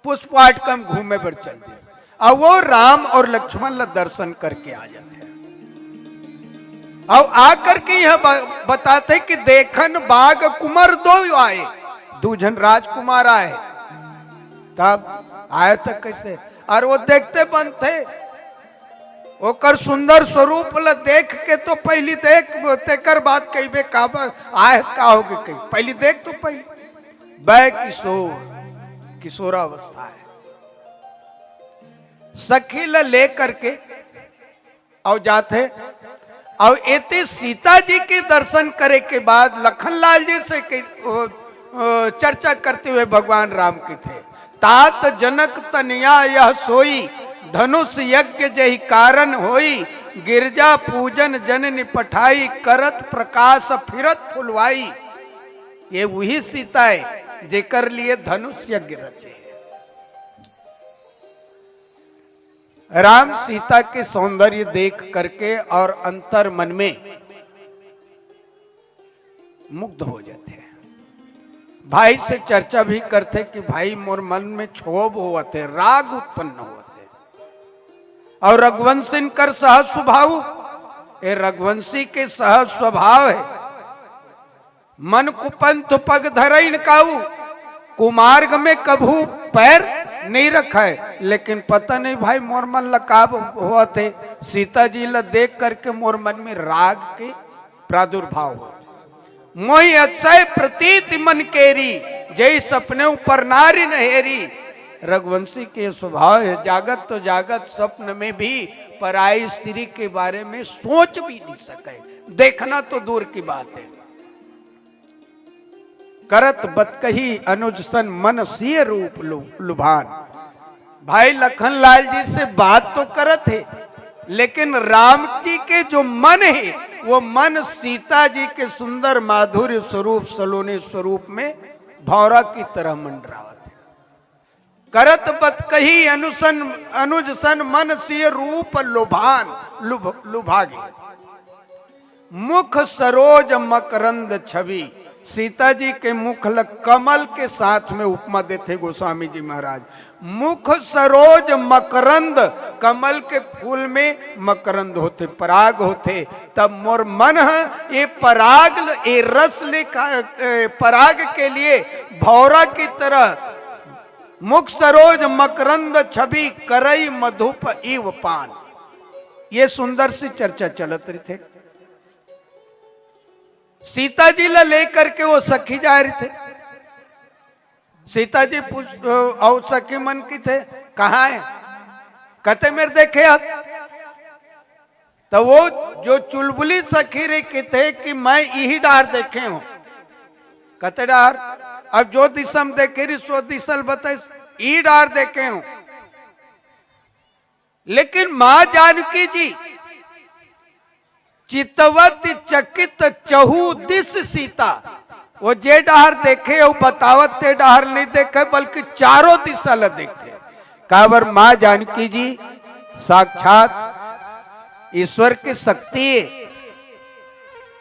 पुष्पवाटिका में घूमे बर चल दिस। और वो राम और लक्ष्मण ल दर्शन करके आ जाथे। और आकर के यह ब-, बताथे कि देखन बाग कुमर दो आए, दू झन राजकुमार आए। तब आए तो कैसे? और वो देखते बनथे, ओकर सुंदर स्वरूप ल देख के तो पहली देख, तेकर बाद कहिबे काबर आए, का होगे कही, पहली देख तो पहली। बै किशोर, किशोरावस्था है। सखी ल ले करके और जाथे, और एती सीता जी के दर्शन करे के बाद लखन लाल जी से के, ओ, ओ, चर्चा करते हुए भगवान राम कथे, तात जनक तनया यह सोई, धनुष यज्ञ जहि कारण होई, गिरजा पूजन जननि पठाई, करत प्रकाश फिरत फुलवाई। ये वही सीता है जेकर लिए धनुष यज्ञ रचे है। राम सीता के सौंदर्य देख करके और अंतर मन में मुग्ध हो जाते हैं। भाई से चर्चा भी करते कि भाई, मोर मन में क्षोभ होवत है, राग उत्पन्न होवत है। और रघुवंशी कर सहज स्वभाव, ये रघुवंशी के सहज स्वभाव है, मन कुपंथ पग धरइन काऊ, कुमार्ग में कभू पैर नहीं रखा है। लेकिन पता नहीं भाई, मोर मन ल का होवत है, सीता जी ल देख करके मोर मन में राग के प्रादुर्भाव हो। मोहि अतिशय प्रतीति मन केरी, जैस अपने ऊपर नारी न हेरी। रघुवंशी के स्वभाव है, जागत तो जागत, स्वप्न में भी पराई स्त्री के बारे में सोच भी नहीं सके, देखना तो दूर की बात है। करत बतकही अनुज सन मन सिय रूप लु-, लुभान। भाई लखन लाल जी से बात तो करत है, लेकिन राम जी के जो मन है, वो मन सीता जी के सुंदर माधुर्य स्वरूप, सलोने स्वरूप में भौरा की तरह मंडरावत है। करत बतकही अनुसन, अनुज सन मन सिय रूप लुभान, लुभ-, लुभागे। मुख सरोज मकरंद छवि। सीता जी के मुख ल कमल के साथ में उपमा देथे गोस्वामी जी महाराज। मुख सरोज मकरंद, कमल के फूल में मकरंद होथे, पराग होथे। तब मोर मन ह ये पराग ल, ये रस ले का, ए, पराग के लिए भौरा की तरह मुख सरोज मकरंद छवि करई मधुप इव पान। ये सुंदर सी चर्चा चलत रहिथे। सीता जी ला लेकर के वो सखी जाए रहिथे। सीता जी पूछ, अउ सखी मन कथे, "कहाँ है?" कथे, "मेरे देखे हाथ।" तो वो जो चुलबुली सखी रही कथे कि मैं यही डार देखे हूँ। कते डार? अब जो दिशा में देखे रही, सो दिशा ल बताइस। ई डार देखे हो। लेकिन माँ जानकी जी चितवत चकित चहु दिस सीता, वो जे डहर देखे, वो बतावत ते डहर नहीं देखे, बल्कि चारों दिशा ल देखते। काबर माँ जानकी जी साक्षात ईश्वर के शक्ति है।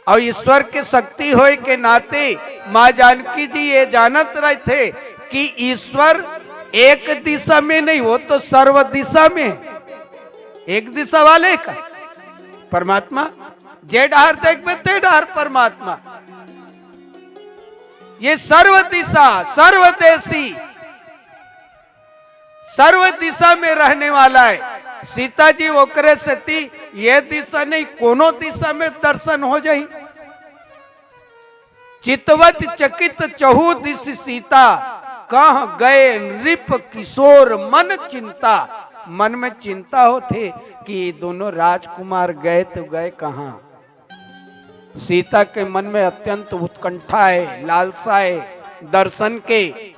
और ईश्वर के शक्ति होए के नाते माँ जानकी जी ये जानत रहते कि ईश्वर एक दिशा में नहीं, वो तो सर्व दिशा में है। एक दिशा वाले का परमात्मा, जे डहर देखबे ते डहर परमात्मा। ये सर्व दिशा, सर्वदेशी, सर्व दिशा में रहने वाला है। सीता जी ओकरे सेती ये दिशा नहीं, कोनो दिशा में दर्शन हो जाई। चितवत चकित चहु दिस सीता, कह गए नृप किशोर मन चिंता। मन में चिंता होथे कि ये दोनों राजकुमार गए तो गए कहाँ। सीता के मन में अत्यंत उत्कंठा है, लालसा है दर्शन के।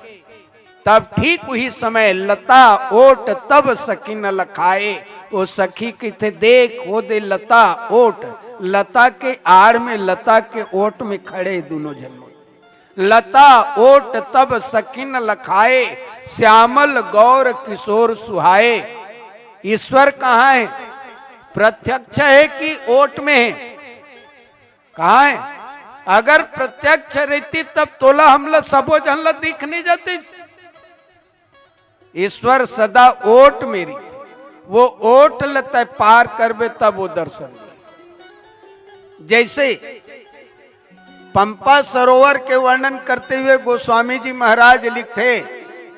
तब ठीक उही समय लता ओट तब सखी न लखाए। वो सखी किथे देख, वो दे लता ओट, लता के आड़ में, लता के ओट में खड़े दोनों जन। लता ओट तब सखी न लखाए, श्यामल गौर किशोर सुहाए। ईश्वर कहाँ है? प्रत्यक्ष है कि ओट में है? कहाँ है? अगर प्रत्यक्ष रहती तब तोला हमला सबो झन ला दिख नहीं जाती। ईश्वर सदा ओट में रहिथे, वो ओट ल तय पार करबे तब वो दर्शन दे। जैसे पंपा सरोवर के वर्णन करते हुए गोस्वामी जी महाराज लिखते,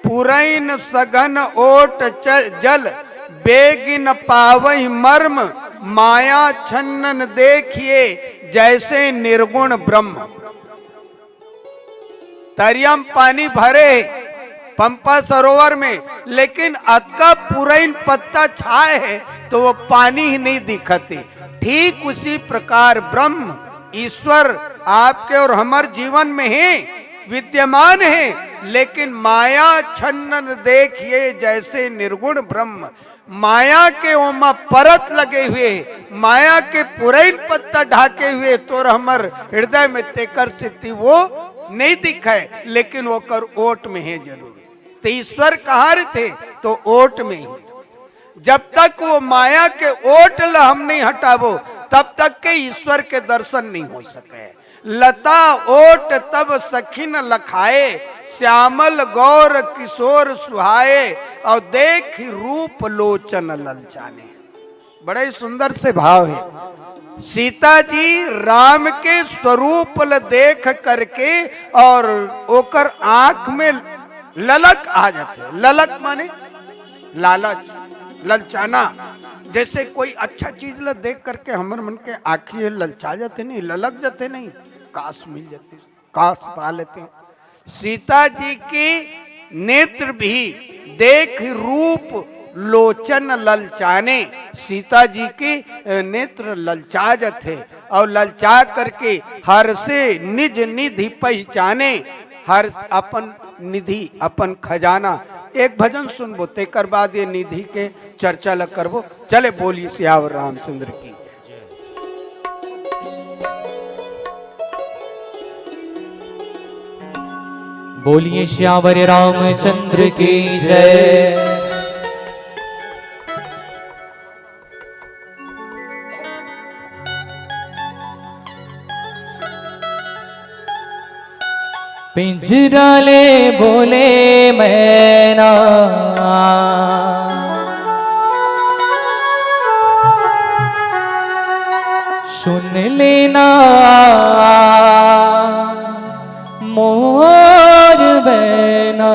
पुरैन सघन ओट च-, जल बेगिन पावहि मर्म, माया छन्नन देखिए जैसे निर्गुण ब्रह्म। तरिया म पानी भरे हे पंपा सरोवर में, लेकिन अतका पुरैन पत्ता छाए हे तो वो पानी ही नहीं दिखत हे। ठीक उसी प्रकार ब्रह्म ईश्वर आपके और हमर जीवन में हे, विद्यमान हे, लेकिन माया छन्नन देखिए जैसे निर्गुण ब्रह्म। माया के ओमा परत लगे हुए, माया के पुरैन पत्ता ढाके हुए तोर हमर हृदय में, तेकर सेती वो नहीं दिखे, लेकिन ओकर ओट में हे जरूर। तो ईश्वर कहाँ रहिथे? तो ओट में ही। जब तक वो माया के ओट ल हम नहीं हटाबो, तब तक के ईश्वर के दर्शन नहीं हो सके। लता ओट तब सखिन लखाए, श्यामल गौर किशोर सुहाए, और देख रूप लोचन ललचाने। बड़ा ही सुंदर से भाव है। सीता जी राम के स्वरूप ल देख करके और ओकर आंख में ललक आ जाथे। ललक माने लालच, ललचाना। जैसे कोई अच्छा चीज ल देख करके हमर मन के आँखी ललचा जाथे नहीं, ललक जाथे नहीं, काश मिल जाथे, काश पा लेते। सीता जी के नेत्र भी देख रूप लोचन ललचाने, सीता जी के, अ, नेत्र ललचा जाथे और ललचा करके हर से निज निधि पहचाने, हर अपन निधि, अपन खजाना। एक भजन सुनबो, तेकर बाद ये निधि के चर्चा ल करबो। चले, बोलिए सियावर रामचंद्र की। बोलिए सियावर रामचंद्र की जय। पिंजरा ले बोले मैना, सुन लेना मोर बैना।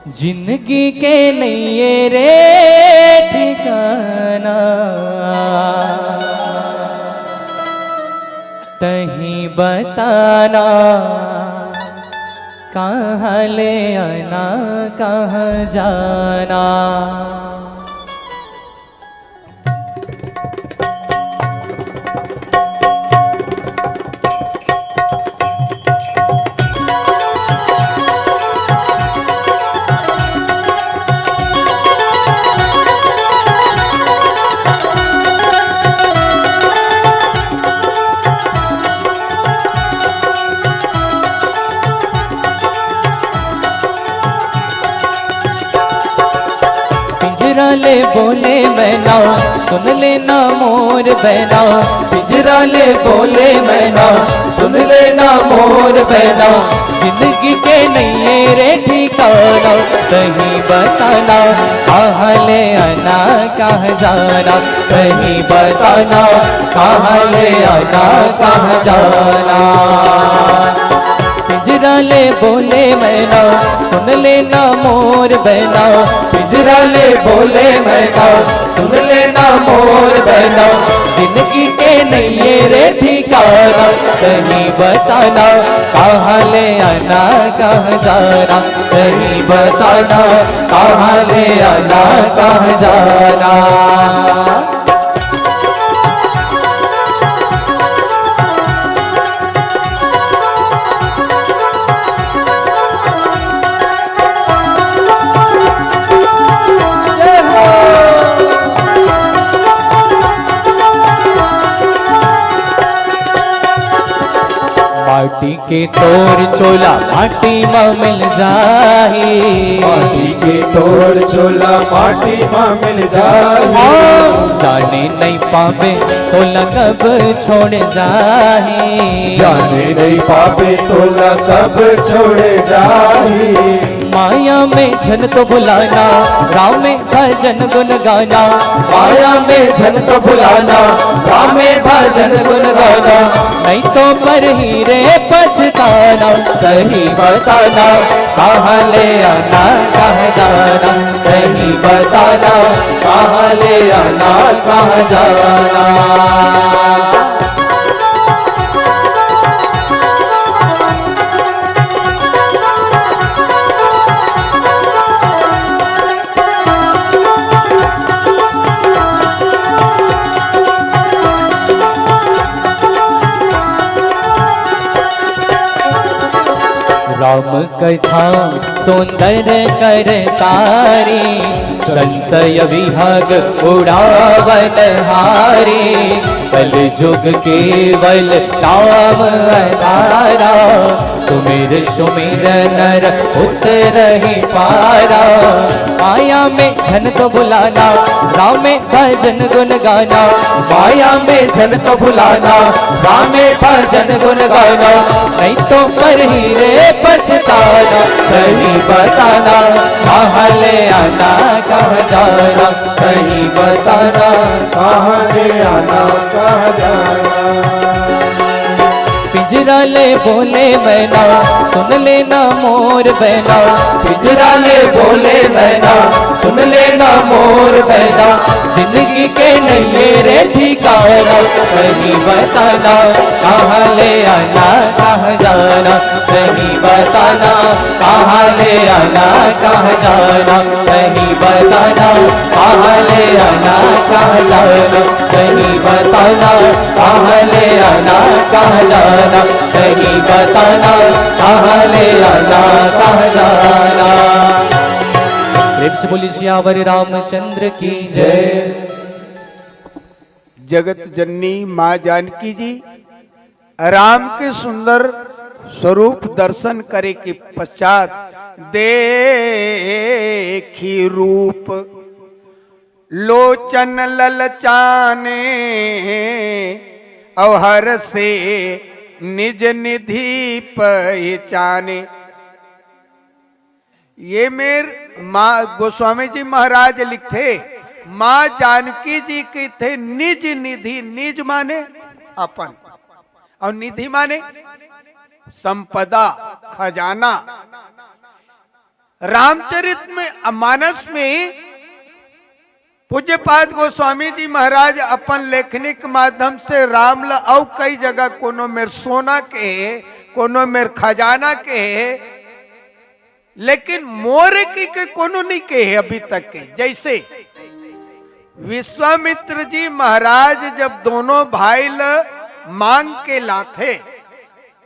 जिंदगी के नइये रे ठिकाना, तहीं बताना, कहाँ ले आना, कहाँ जाना। ले बोले मैना, सुन लेना मोर बैना, पिंजरा ले बोले मैना, सुन लेना मोर बैना। जिंदगी के नैये रे ठिकाना, कहीं बताना कहाँ ले आना, कहाँ जाना, कहीं बताना कहाँ ले आना, कहाँ जाना। पिंजरा ले बोले मैना, सुन लेना मोर बैना, पिंजरा ले बोले मैना, सुन लेना मोर बैना। जिंदगी के नैये रे ठिकाना, कहीं बताना कहाँ ले आना, कहाँ जाना, कहीं बताना कहाँ ले आना, कहाँ जाना। माटी के तोर चोला माटी म मिल जाही। माटी के तोर चोला माटी म मिल जाही। हाँ, जाने नहीं पावे तोला कब छोड़ जाही। जाने नहीं पावे तोला कब छोड़ जाही। माया में झन तो भुलाना, राम में भजन गुन गाना। माया में झन तो भुलाना, राम में भजन गुन गाना। नहीं तो पर ही रे पछताना, कहीं बताना कहाँ ले आना, कहाँ जाना। कहीं बताना कहाँ ले आना, कहाँ जाना। राम कथा सुंदर कर तारी, संशय विहग उड़ावन हारी। कल युग केवल राम अधारा, सुमिर सुमिर नर उतरहि पारा। माया में झन तो भुलाना, राम में भजन गुन गाना। माया में झन तो भुलाना, राम में भजन गुन गाना। नहीं तो पर ही रे पछताना, कहीं बताना कहाँ ले आना, कहाँ जाना। कहीं बताना कहाँ ले आना, कहाँ जाना। पिंजरा ले बोले मैना, सुन लेना मोर बैना। पिंजरा ले बोले मैना, सुन लेना मोर बैना। जिंदगी के नैये रे ठिकाना, कहीं बताना कहाँ ले आना, कहाँ जाना। कहीं बताना कहाँ ले आना, कहाँ जाना। कहीं बताना कहाँ ले आना, कहाँ जाना। कहीं बताना कहाँ ले आना, कहाँ जाना। कहीं बताना कहाँ ले आना, कहाँ जाना। प्रेम से बोलिए सियावर रामचंद्र की जय। जगत जननी माँ जानकी जी राम के सुंदर स्वरूप दर्शन करे के पश्चात, देखि रूप लोचन ललचाने, अउ हरषे निज निधि पहिचाने। ये मेर माँ गोस्वामी जी महाराज लिखथे, माँ जानकी जी कहिथे निज निधि, निज माने अपन, अउ निधि माने संपदा, खजाना। रामचरित में, मानस में पूज्यपाद गोस्वामी जी महाराज अपन लेखनी के माध्यम से राम ल अउ कई जगह कोनो मेर सोना कहे, कोनो मेर खजाना कहे, लेकिन मोर कहिके कोनो नहीं कहे अभी तक के। जैसे विश्वामित्र जी महाराज जब दोनों भाई ल मांग के लाथे,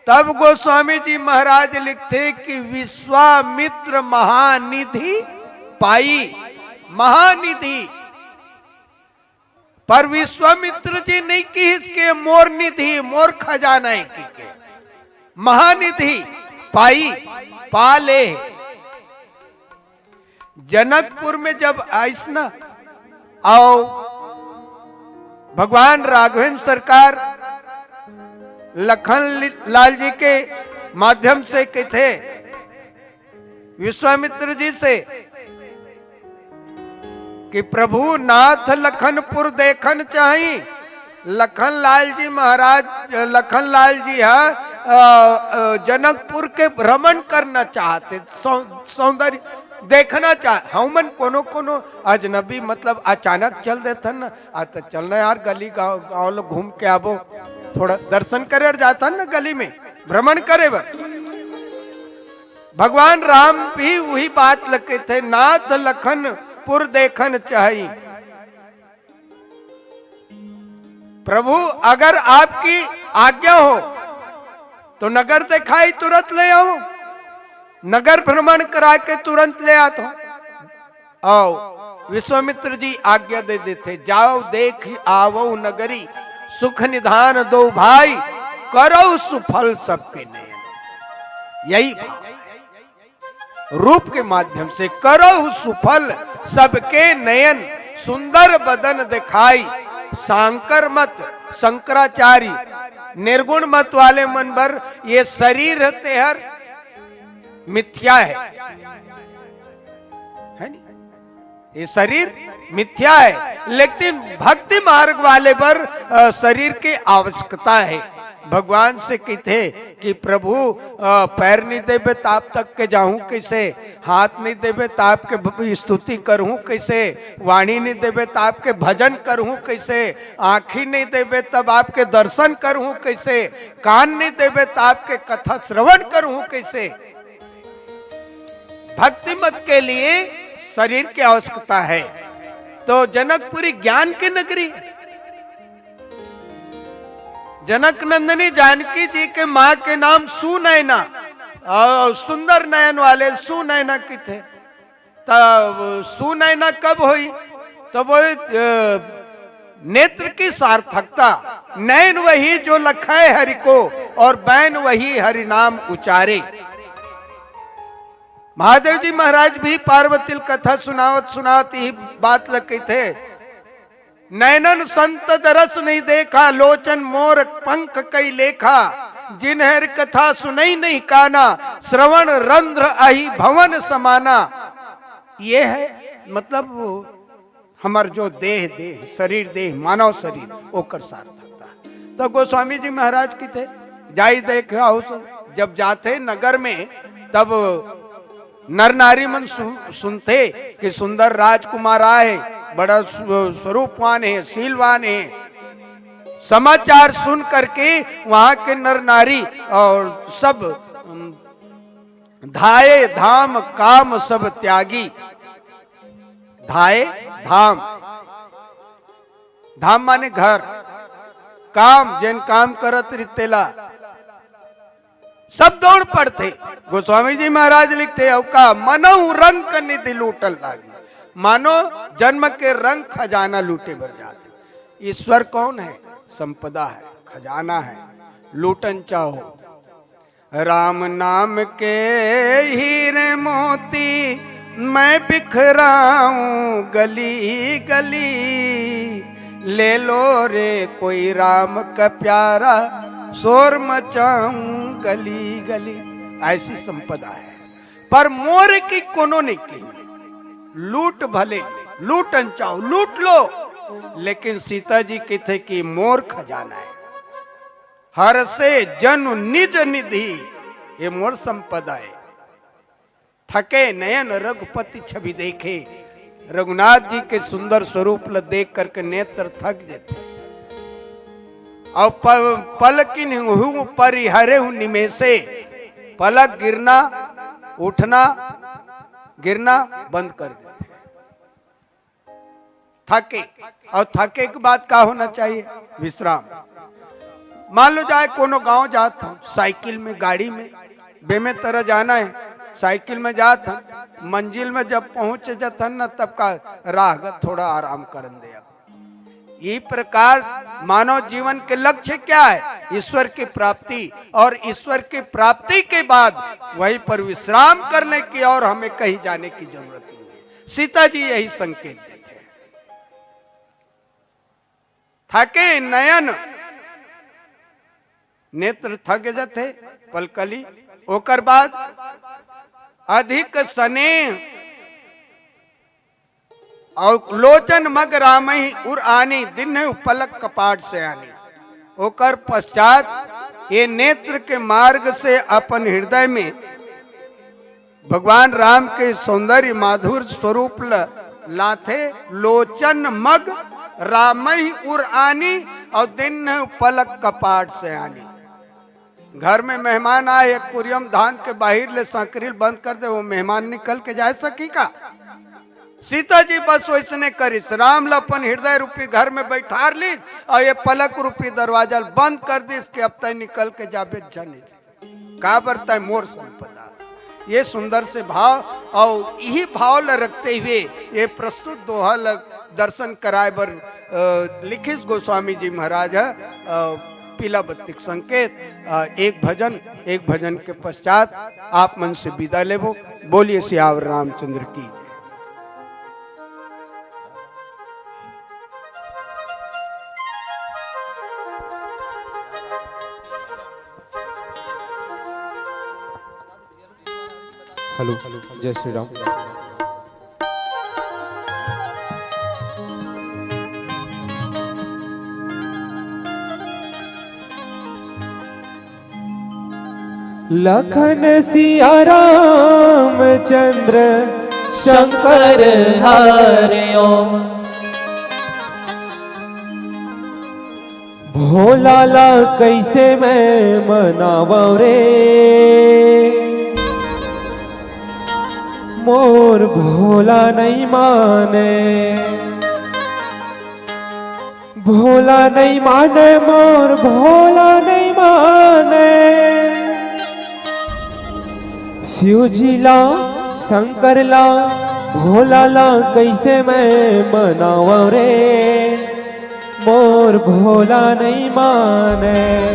तब गोस्वामी जी महाराज लिखथे कि विश्वामित्र महानिधि पाई, महानिधि। पर विश्वामित्र जी नहीं किहिस के मोर निधि, मोर खजाना है कहिके। महानिधि पाई, पा ले। जनकपुर में जब आइस ना, अउ भगवान राघवेंद्र सरकार लखन लि-, लाल जी के माध्यम से कथे विश्वामित्र जी से कि प्रभु नाथ लखनपुर देखन चाही। लखन लाल जी महाराज, लखन लाल जी ह, अ, अ, जनकपुर के भ्रमण करना चाहते, सौ-, सौंदर्य देखना चाह-, हमन कोनो कोनो अजनबी, मतलब, अचानक चल देथन ना, आ त चलना यार, गली गांव, गांव ल घूम के आबो, थोड़ा दर्शन करे जाथन ना गली में, भ्रमण करे बर। भगवान राम भी वही बात ल कथे, नाथ लखनपुर देखन चाही। प्रभु, अगर आपकी आज्ञा हो तो नगर दिखाई तुरंत ले आऊं, नगर भ्रमण करा के तुरंत ले आता हूं। अउ विश्वामित्र जी आज्ञा दे देथे, जाओ देख आवो नगरी, सुख निधान दो भाई, करो सुफल सबके नयन। यही भाव है। रूप के माध्यम से करो सुफल सबके नयन, सुंदर बदन दिखाई, सांकर मत शंकराचार्य, निर्गुण मत वाले मन बर ये शरीर तेहर मिथ्या है, है नी? ये शरीर मिथ्या है, लेकिन भक्ति मार्ग वाले बर, अ, शरीर की आवश्यकता है। भगवान से कथे कि प्रभु, अ, पैर नहीं देबे ताप तक के जाहूं कैसे, हाथ नहीं देबे ताप के भ-, स्तुति करहूं कैसे, वाणी नहीं देबे ताप के भजन करहूं कैसे, आंखी नहीं देबे तब आपके दर्शन करहूं कैसे, कान नहीं देबे ताप के कथा श्रवण करहूं कैसे। भक्ति मत के लिए शरीर की आवश्यकता है। तो जनकपुरी ज्ञान की नगरी, जनक नंदिनी जानकी जी के माँ के नाम सुनैना, और सुंदर नयन वाले सुनैना कथे। तब सुनैना कब होई? तब वो, अ, नेत्र की सार्थकता, नैन वही जो लखै हरि को और बैन वही हरि नाम उचारे। महादेव जी महाराज भी पार्वती ल कथा सुनावत सुनावत यही बात ल कथे, नैनन संत दरस नहीं देखा, लोचन मोर पंख कई लेखा, जिनहर कथा सुनई नहीं काना, श्रवण रंध्र अहि भवन समाना। ये है, मतलब, वो हमर जो देह, देह, शरीर देह, मानव शरीर, ओकर सार्थकता। तो गोस्वामी जी महाराज कथे, जाई देख आओ सो। जब जाथे नगर में, तब नर नारी मन सु-, सुनथे कि सुंदर राजकुमार आए, बड़ा सु-, स्वरूपवान है, शीलवान है। समाचार सुन करके वहां के नर नारी और सब, उम, धाये धाम काम सब त्यागी। धाये धाम, धाम माने घर, काम, जेन काम करत रही तेला, सब दौड़ पड़थे। गोस्वामी जी महाराज लिखथे, "अउ का मनहु रंक निधि लूटन लागी।" मानो जन्म के रंक खजाना लूटे बर जाथे। ईश्वर कौन है? संपदा है, खजाना है, लूटन चाहो। राम नाम के हीरे मोती मैं बिखराऊं गली गली, ले लो रे कोई राम का प्यारा शोर मचाऊं गली गली। ऐसी संपदा है, पर मोर की कोनो नहीं कही। लूट भले, लूटन चाहो, लूट लो, लेकिन सीता जी कथे कि मोर खजाना है। हरषे जनु निज निधि, ये मोर संपदा है। थके नयन रघुपति छवि देखे, रघुनाथ जी के सुंदर स्वरूप ल देख करके नेत्र थक जाते। और प-, पलकिन हूँ परिहरे हूँ निमेषे, पलक गिरना, उठना, गिरना बंद कर देते। थके, और थके के बाद का होना चाहिए? विश्राम। मान लो जाए कोनो गांव जात हन, साइकिल में, गाड़ी में, बेमेतरा जाना है, साइकिल में जात हन, मंजिल में जब पहुंच जात हन ना, तब का राहगत थोड़ा आराम करन दे। अब ये प्रकार मानव जीवन के लक्ष्य क्या है? ईश्वर की प्राप्ति, और ईश्वर की प्राप्ति के बाद वहीं पर विश्राम करने की और हमें कहीं जाने की जरूरत नहीं है। सीता जी यही संकेत देते हैं। थके नयन, नेत्र थक जथे, पलकली। ओकर बाद अधिक स्नेह अउ लोचन मग रामहि उर आनी, दीन्हु पलक कपाट से आनी। ओकर पश्चात ये नेत्र के मार्ग से अपन हृदय में भगवान राम के सौंदर्य माधुर्य स्वरूप ल लाथे। लोचन मग रामहि उर आनी, अउ दीन्हु पलक कपाट से आनी। घर में मेहमान आए, एक कुरियम धान के बाहिर ले संकरी ल बंद कर दे, वो मेहमान निकल के जा सकी का? सीता जी बस वैसने करिस, राम ल अपन हृदय रूपी घर में बैठार लीस अउ ये पलक रूपी दरवाजा ल बंद कर दीस कि अब तय निकल के जाबे झन। काबर तय मोर संपदा। ये सुंदर से भाव अउ इही भाव ल रखते हुए ये प्रस्तुत दोहा ल दर्शन कराए बर, अ, लिखिस गोस्वामी जी महाराज ह, अ, पीला बत्ती के संकेत, अ, एक भजन, एक भजन के पश्चात आप मन से विदा लेबो। बोलिए सियावर रामचंद्र की। हेलो, जय श्री राम। लखन सिया रामचंद्र शंकर हरि ओम। भोला ला कैसे मैं मनावं रे, मोर भोला नहीं माने। भोला नहीं माने, मोर भोला नहीं माने। शिव जी ला, शंकर ला, भोला ला कैसे मैं मनावं रे, मोर भोला नहीं माने।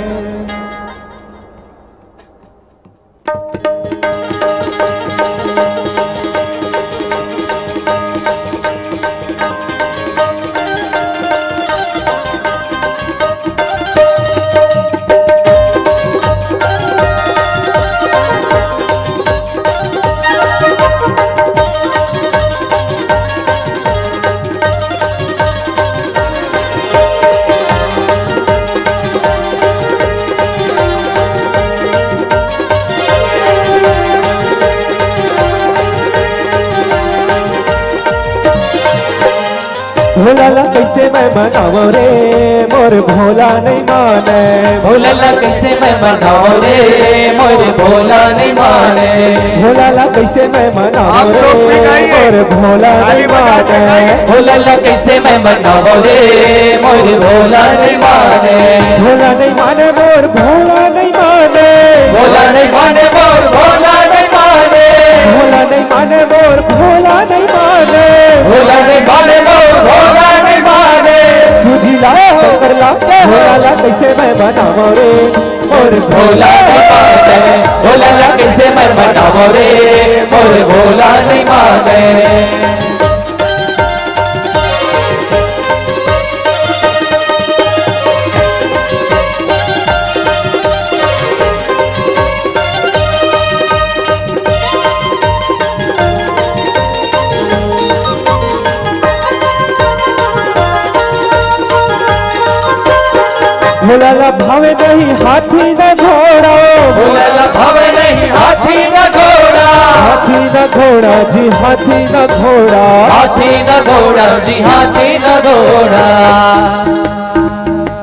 भोला ला कैसे मैं मनावं रे, मोर भोला नहीं माने। भोला ला कैसे मैं मनावं रे, मोर भोला नहीं माने। भोला ला कैसे मैं मनावं आप लोग भी रे, गाइए। मोर भोला ताली नहीं बजा के माने। गाइए। भोला ला कैसे मैं मनावं रे, मोर भोला नहीं माने। भोला नहीं माने, मोर भोला नहीं माने। भोला नहीं माने, मोर भोला नहीं माने। भोला नहीं माने, मोर भोला नहीं माने। भोला नहीं माने, मोर भोला नहीं माने। शिव जी ला, शंकर ला, भोला ला कैसे मैं मनावं रे, मोर भोला नहीं माने। भोला ला कैसे मैं मनावं रे, मोर भोला नहीं माने। भोला ला भावे नहीं हाथी न घोड़ा। भोला ला भावे नहीं हाथी न घोड़ा। हाथी न घोड़ा जी, हाथी न घोड़ा। हाथी न घोड़ा जी, हाथी न घोड़ा।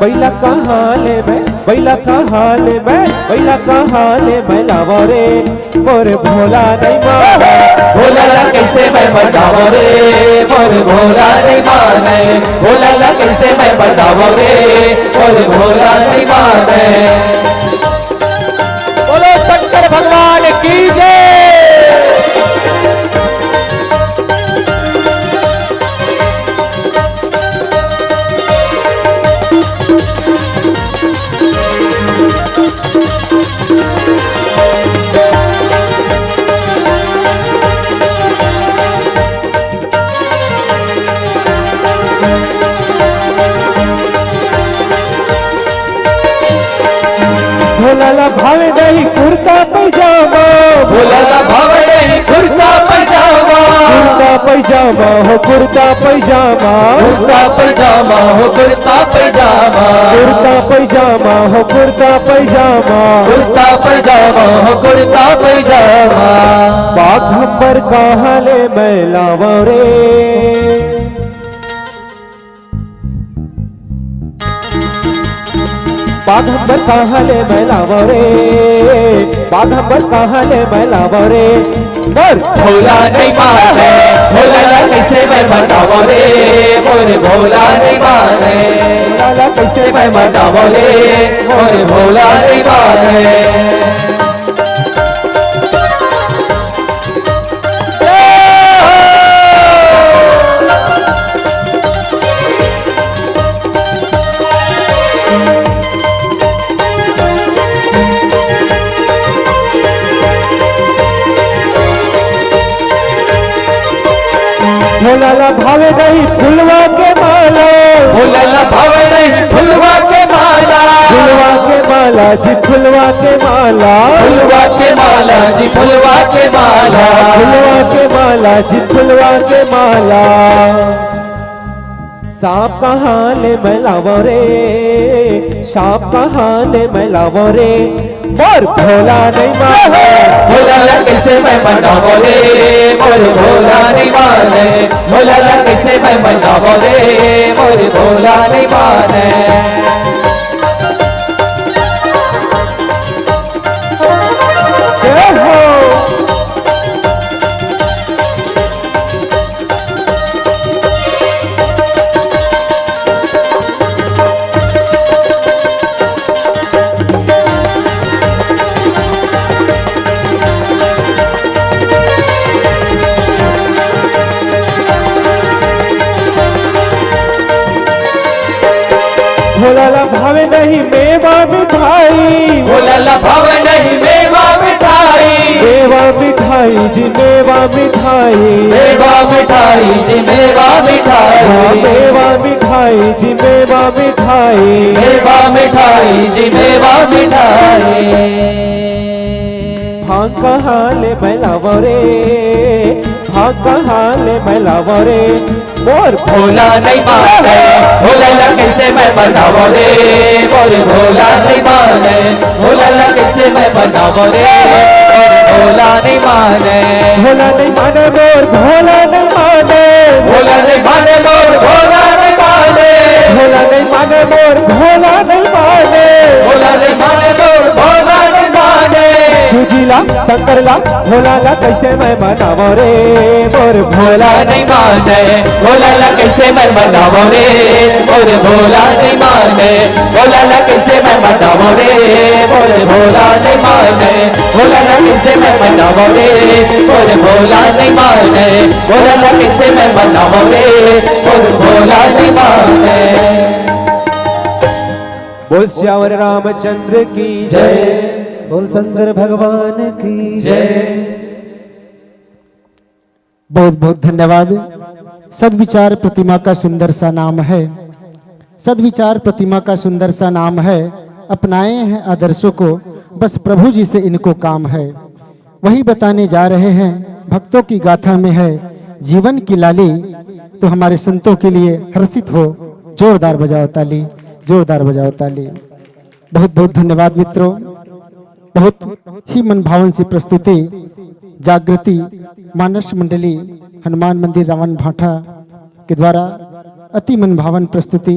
बैला कहाँ ले मैं, बैला कहाँ ले मैं, बैला कहाँ ले मैं लावं रे, मोर भोला नहीं माने। भोला ला कैसे मैं बतावं रे, मोर भोला नहीं माने। भोला ला कैसे मैं बतावं रे, मोर भोला नहीं माने। बोलो शंकर भगवान की जय। पैजामा हो कुर्ता पैजामा, कुर्ता पैजामा हो कुर्ता पैजामा, कुर्ता पैजामा हो कुर्ता पैजामा, कुर्ता पैजामा हो कुर्ता पैजामा। बाघ अंबर कहाँ ले मैं लावं रे, बाघ अंबर कहाँ ले मैं लावं रे, बाघ अंबर कहाँ ले मैं लावं रे। मोर भोला नहीं माने, भोला ला कैसे मैं मनावं रे, मोर भोला नहीं माने, भोला ला कैसे मैं मनावं रे, मोर भोला नहीं माने। भोला ला भावे नहीं फुलवा के माला, भोला ला भावे नहीं फुलवा के माला, फुलवा के माला जी, फुलवा के माला, फुलवा के माला जी, फुलवा के माला, फुलवा के माला जी, फुलवा के माला। सांप कहाँ ले मैं लावं रे, सांप कहाँ ले मैं लावं रे, मोर भोला नहीं माने। भोला ला कैसे मैं मनावं रे, मोर भोला नहीं माने, भोला ला कैसे मैं मनावं रे, मोर भोला नहीं माने। जय हो। भोला ला भावे नहीं मेवा मिठाई, भोला ला भावे नहीं मेवा मिठाई, मेवा मिठाई जी, मेवा मिठाई, मेवा मिठाई जी, मेवा मिठाई, हाँ, मेवा मिठाई जी, मेवा मिठाई, मेवा मिठाई जी, मेवा मिठाई। भांग कहाँ ले मैं लावं रे, भांग कहाँ ले मैं लावं रे, मोर भोला नहीं माने, भोला ला कैसे मैं मनावं रे, मोर भोला नहीं माने, भोला ला कैसे मैं मनावं रे, मोर भोला नहीं माने। भोला नहीं माने मोर, भोला नहीं माने, भोला नहीं माने मोर, भोला नहीं माने, भोला नहीं माने मोर, भोला नहीं माने, भोला नहीं माने मोर, भोला नहीं माने। सुजीला शंकर ला भोला ला कैसे मैं मनावं रे, मोर भोला नहीं माने, भोला ला कैसे मैं मनावं रे, मोर भोला नहीं माने, भोला ला कैसे मैं मनावं रे, मोर भोला नहीं माने, भोला ला कैसे मैं मनावं रे, मोर भोला नहीं माने, भोला ला कैसे मैं मनावं रे, मोर भोला नहीं माने। बोल सियावर रामचंद्र की जय, बोल शंकर भगवान की जय। बहुत बहुत धन्यवाद। सद्विचार प्रतिमा का सुंदर सा नाम है, सद्विचार प्रतिमा का सुंदर सा नाम है। अपनाए हैं आदर्शों को, बस प्रभु जी से इनको काम है। वही बताने जा रहे हैं, भक्तों की गाथा में है जीवन की लाली। तो हमारे संतों के लिए हर्षित हो, जोरदार बजाओ ताली, जोरदार बजाओ ताली। बहुत बहुत धन्यवाद मित्रों, बहुत ही मनभावन सी प्रस्तुति। जागृति मानस मंडली हनुमान मंदिर रावण भाटा के द्वारा अति मनभावन प्रस्तुति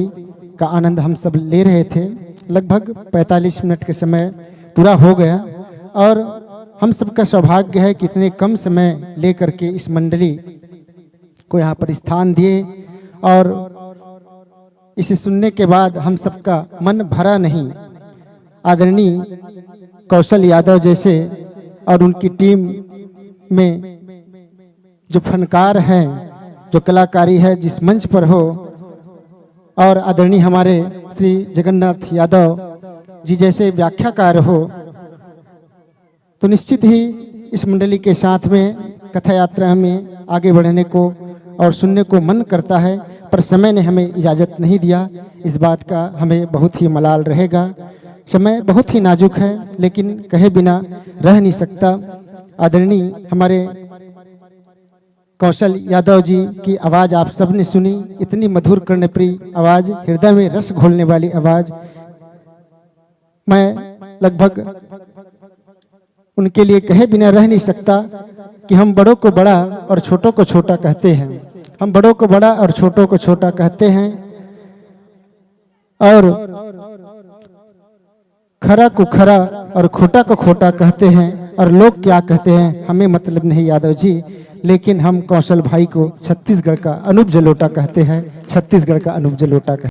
का आनंद हम सब ले रहे थे। लगभग पैंतालीस मिनट के समय पूरा हो गया और हम सबका सौभाग्य है कि इतने कम समय लेकर के इस मंडली को यहाँ पर स्थान दिए और इसे सुनने के बाद हम सबका मन भरा नहीं। आदरणीय कौशल यादव जैसे और उनकी टीम में जो फनकार हैं, जो कलाकारी है, जिस मंच पर हो, और आदरणीय हमारे श्री जगन्नाथ यादव जी जैसे व्याख्याकार हो, तो निश्चित ही इस मंडली के साथ में कथा यात्रा में आगे बढ़ने को और सुनने को मन करता है, पर समय ने हमें इजाज़त नहीं दिया। इस बात का हमें बहुत ही मलाल रहेगा। समय बहुत ही नाजुक है, लेकिन कहे बिना रह नहीं सकता। आदरणीय हमारे कौशल यादव जी की आवाज आप सबने सुनी, इतनी मधुर कर्णप्रिय आवाज, हृदय में रस घोलने वाली आवाज। मैं लगभग उनके लिए कहे बिना रह नहीं सकता कि हम बड़ों को बड़ा और छोटों को छोटा कहते हैं। हम बड़ों को बड़ा और छोटों को छोटा कहते हैं। और खरा को खरा और खोटा को खोटा कहते हैं, और लोग क्या कहते हैं हमें मतलब नहीं यादव जी। लेकिन हम कौशल भाई को छत्तीसगढ़ का अनूप जलोटा कहते हैं, छत्तीसगढ़ का अनूप जलोटा कहते हैं।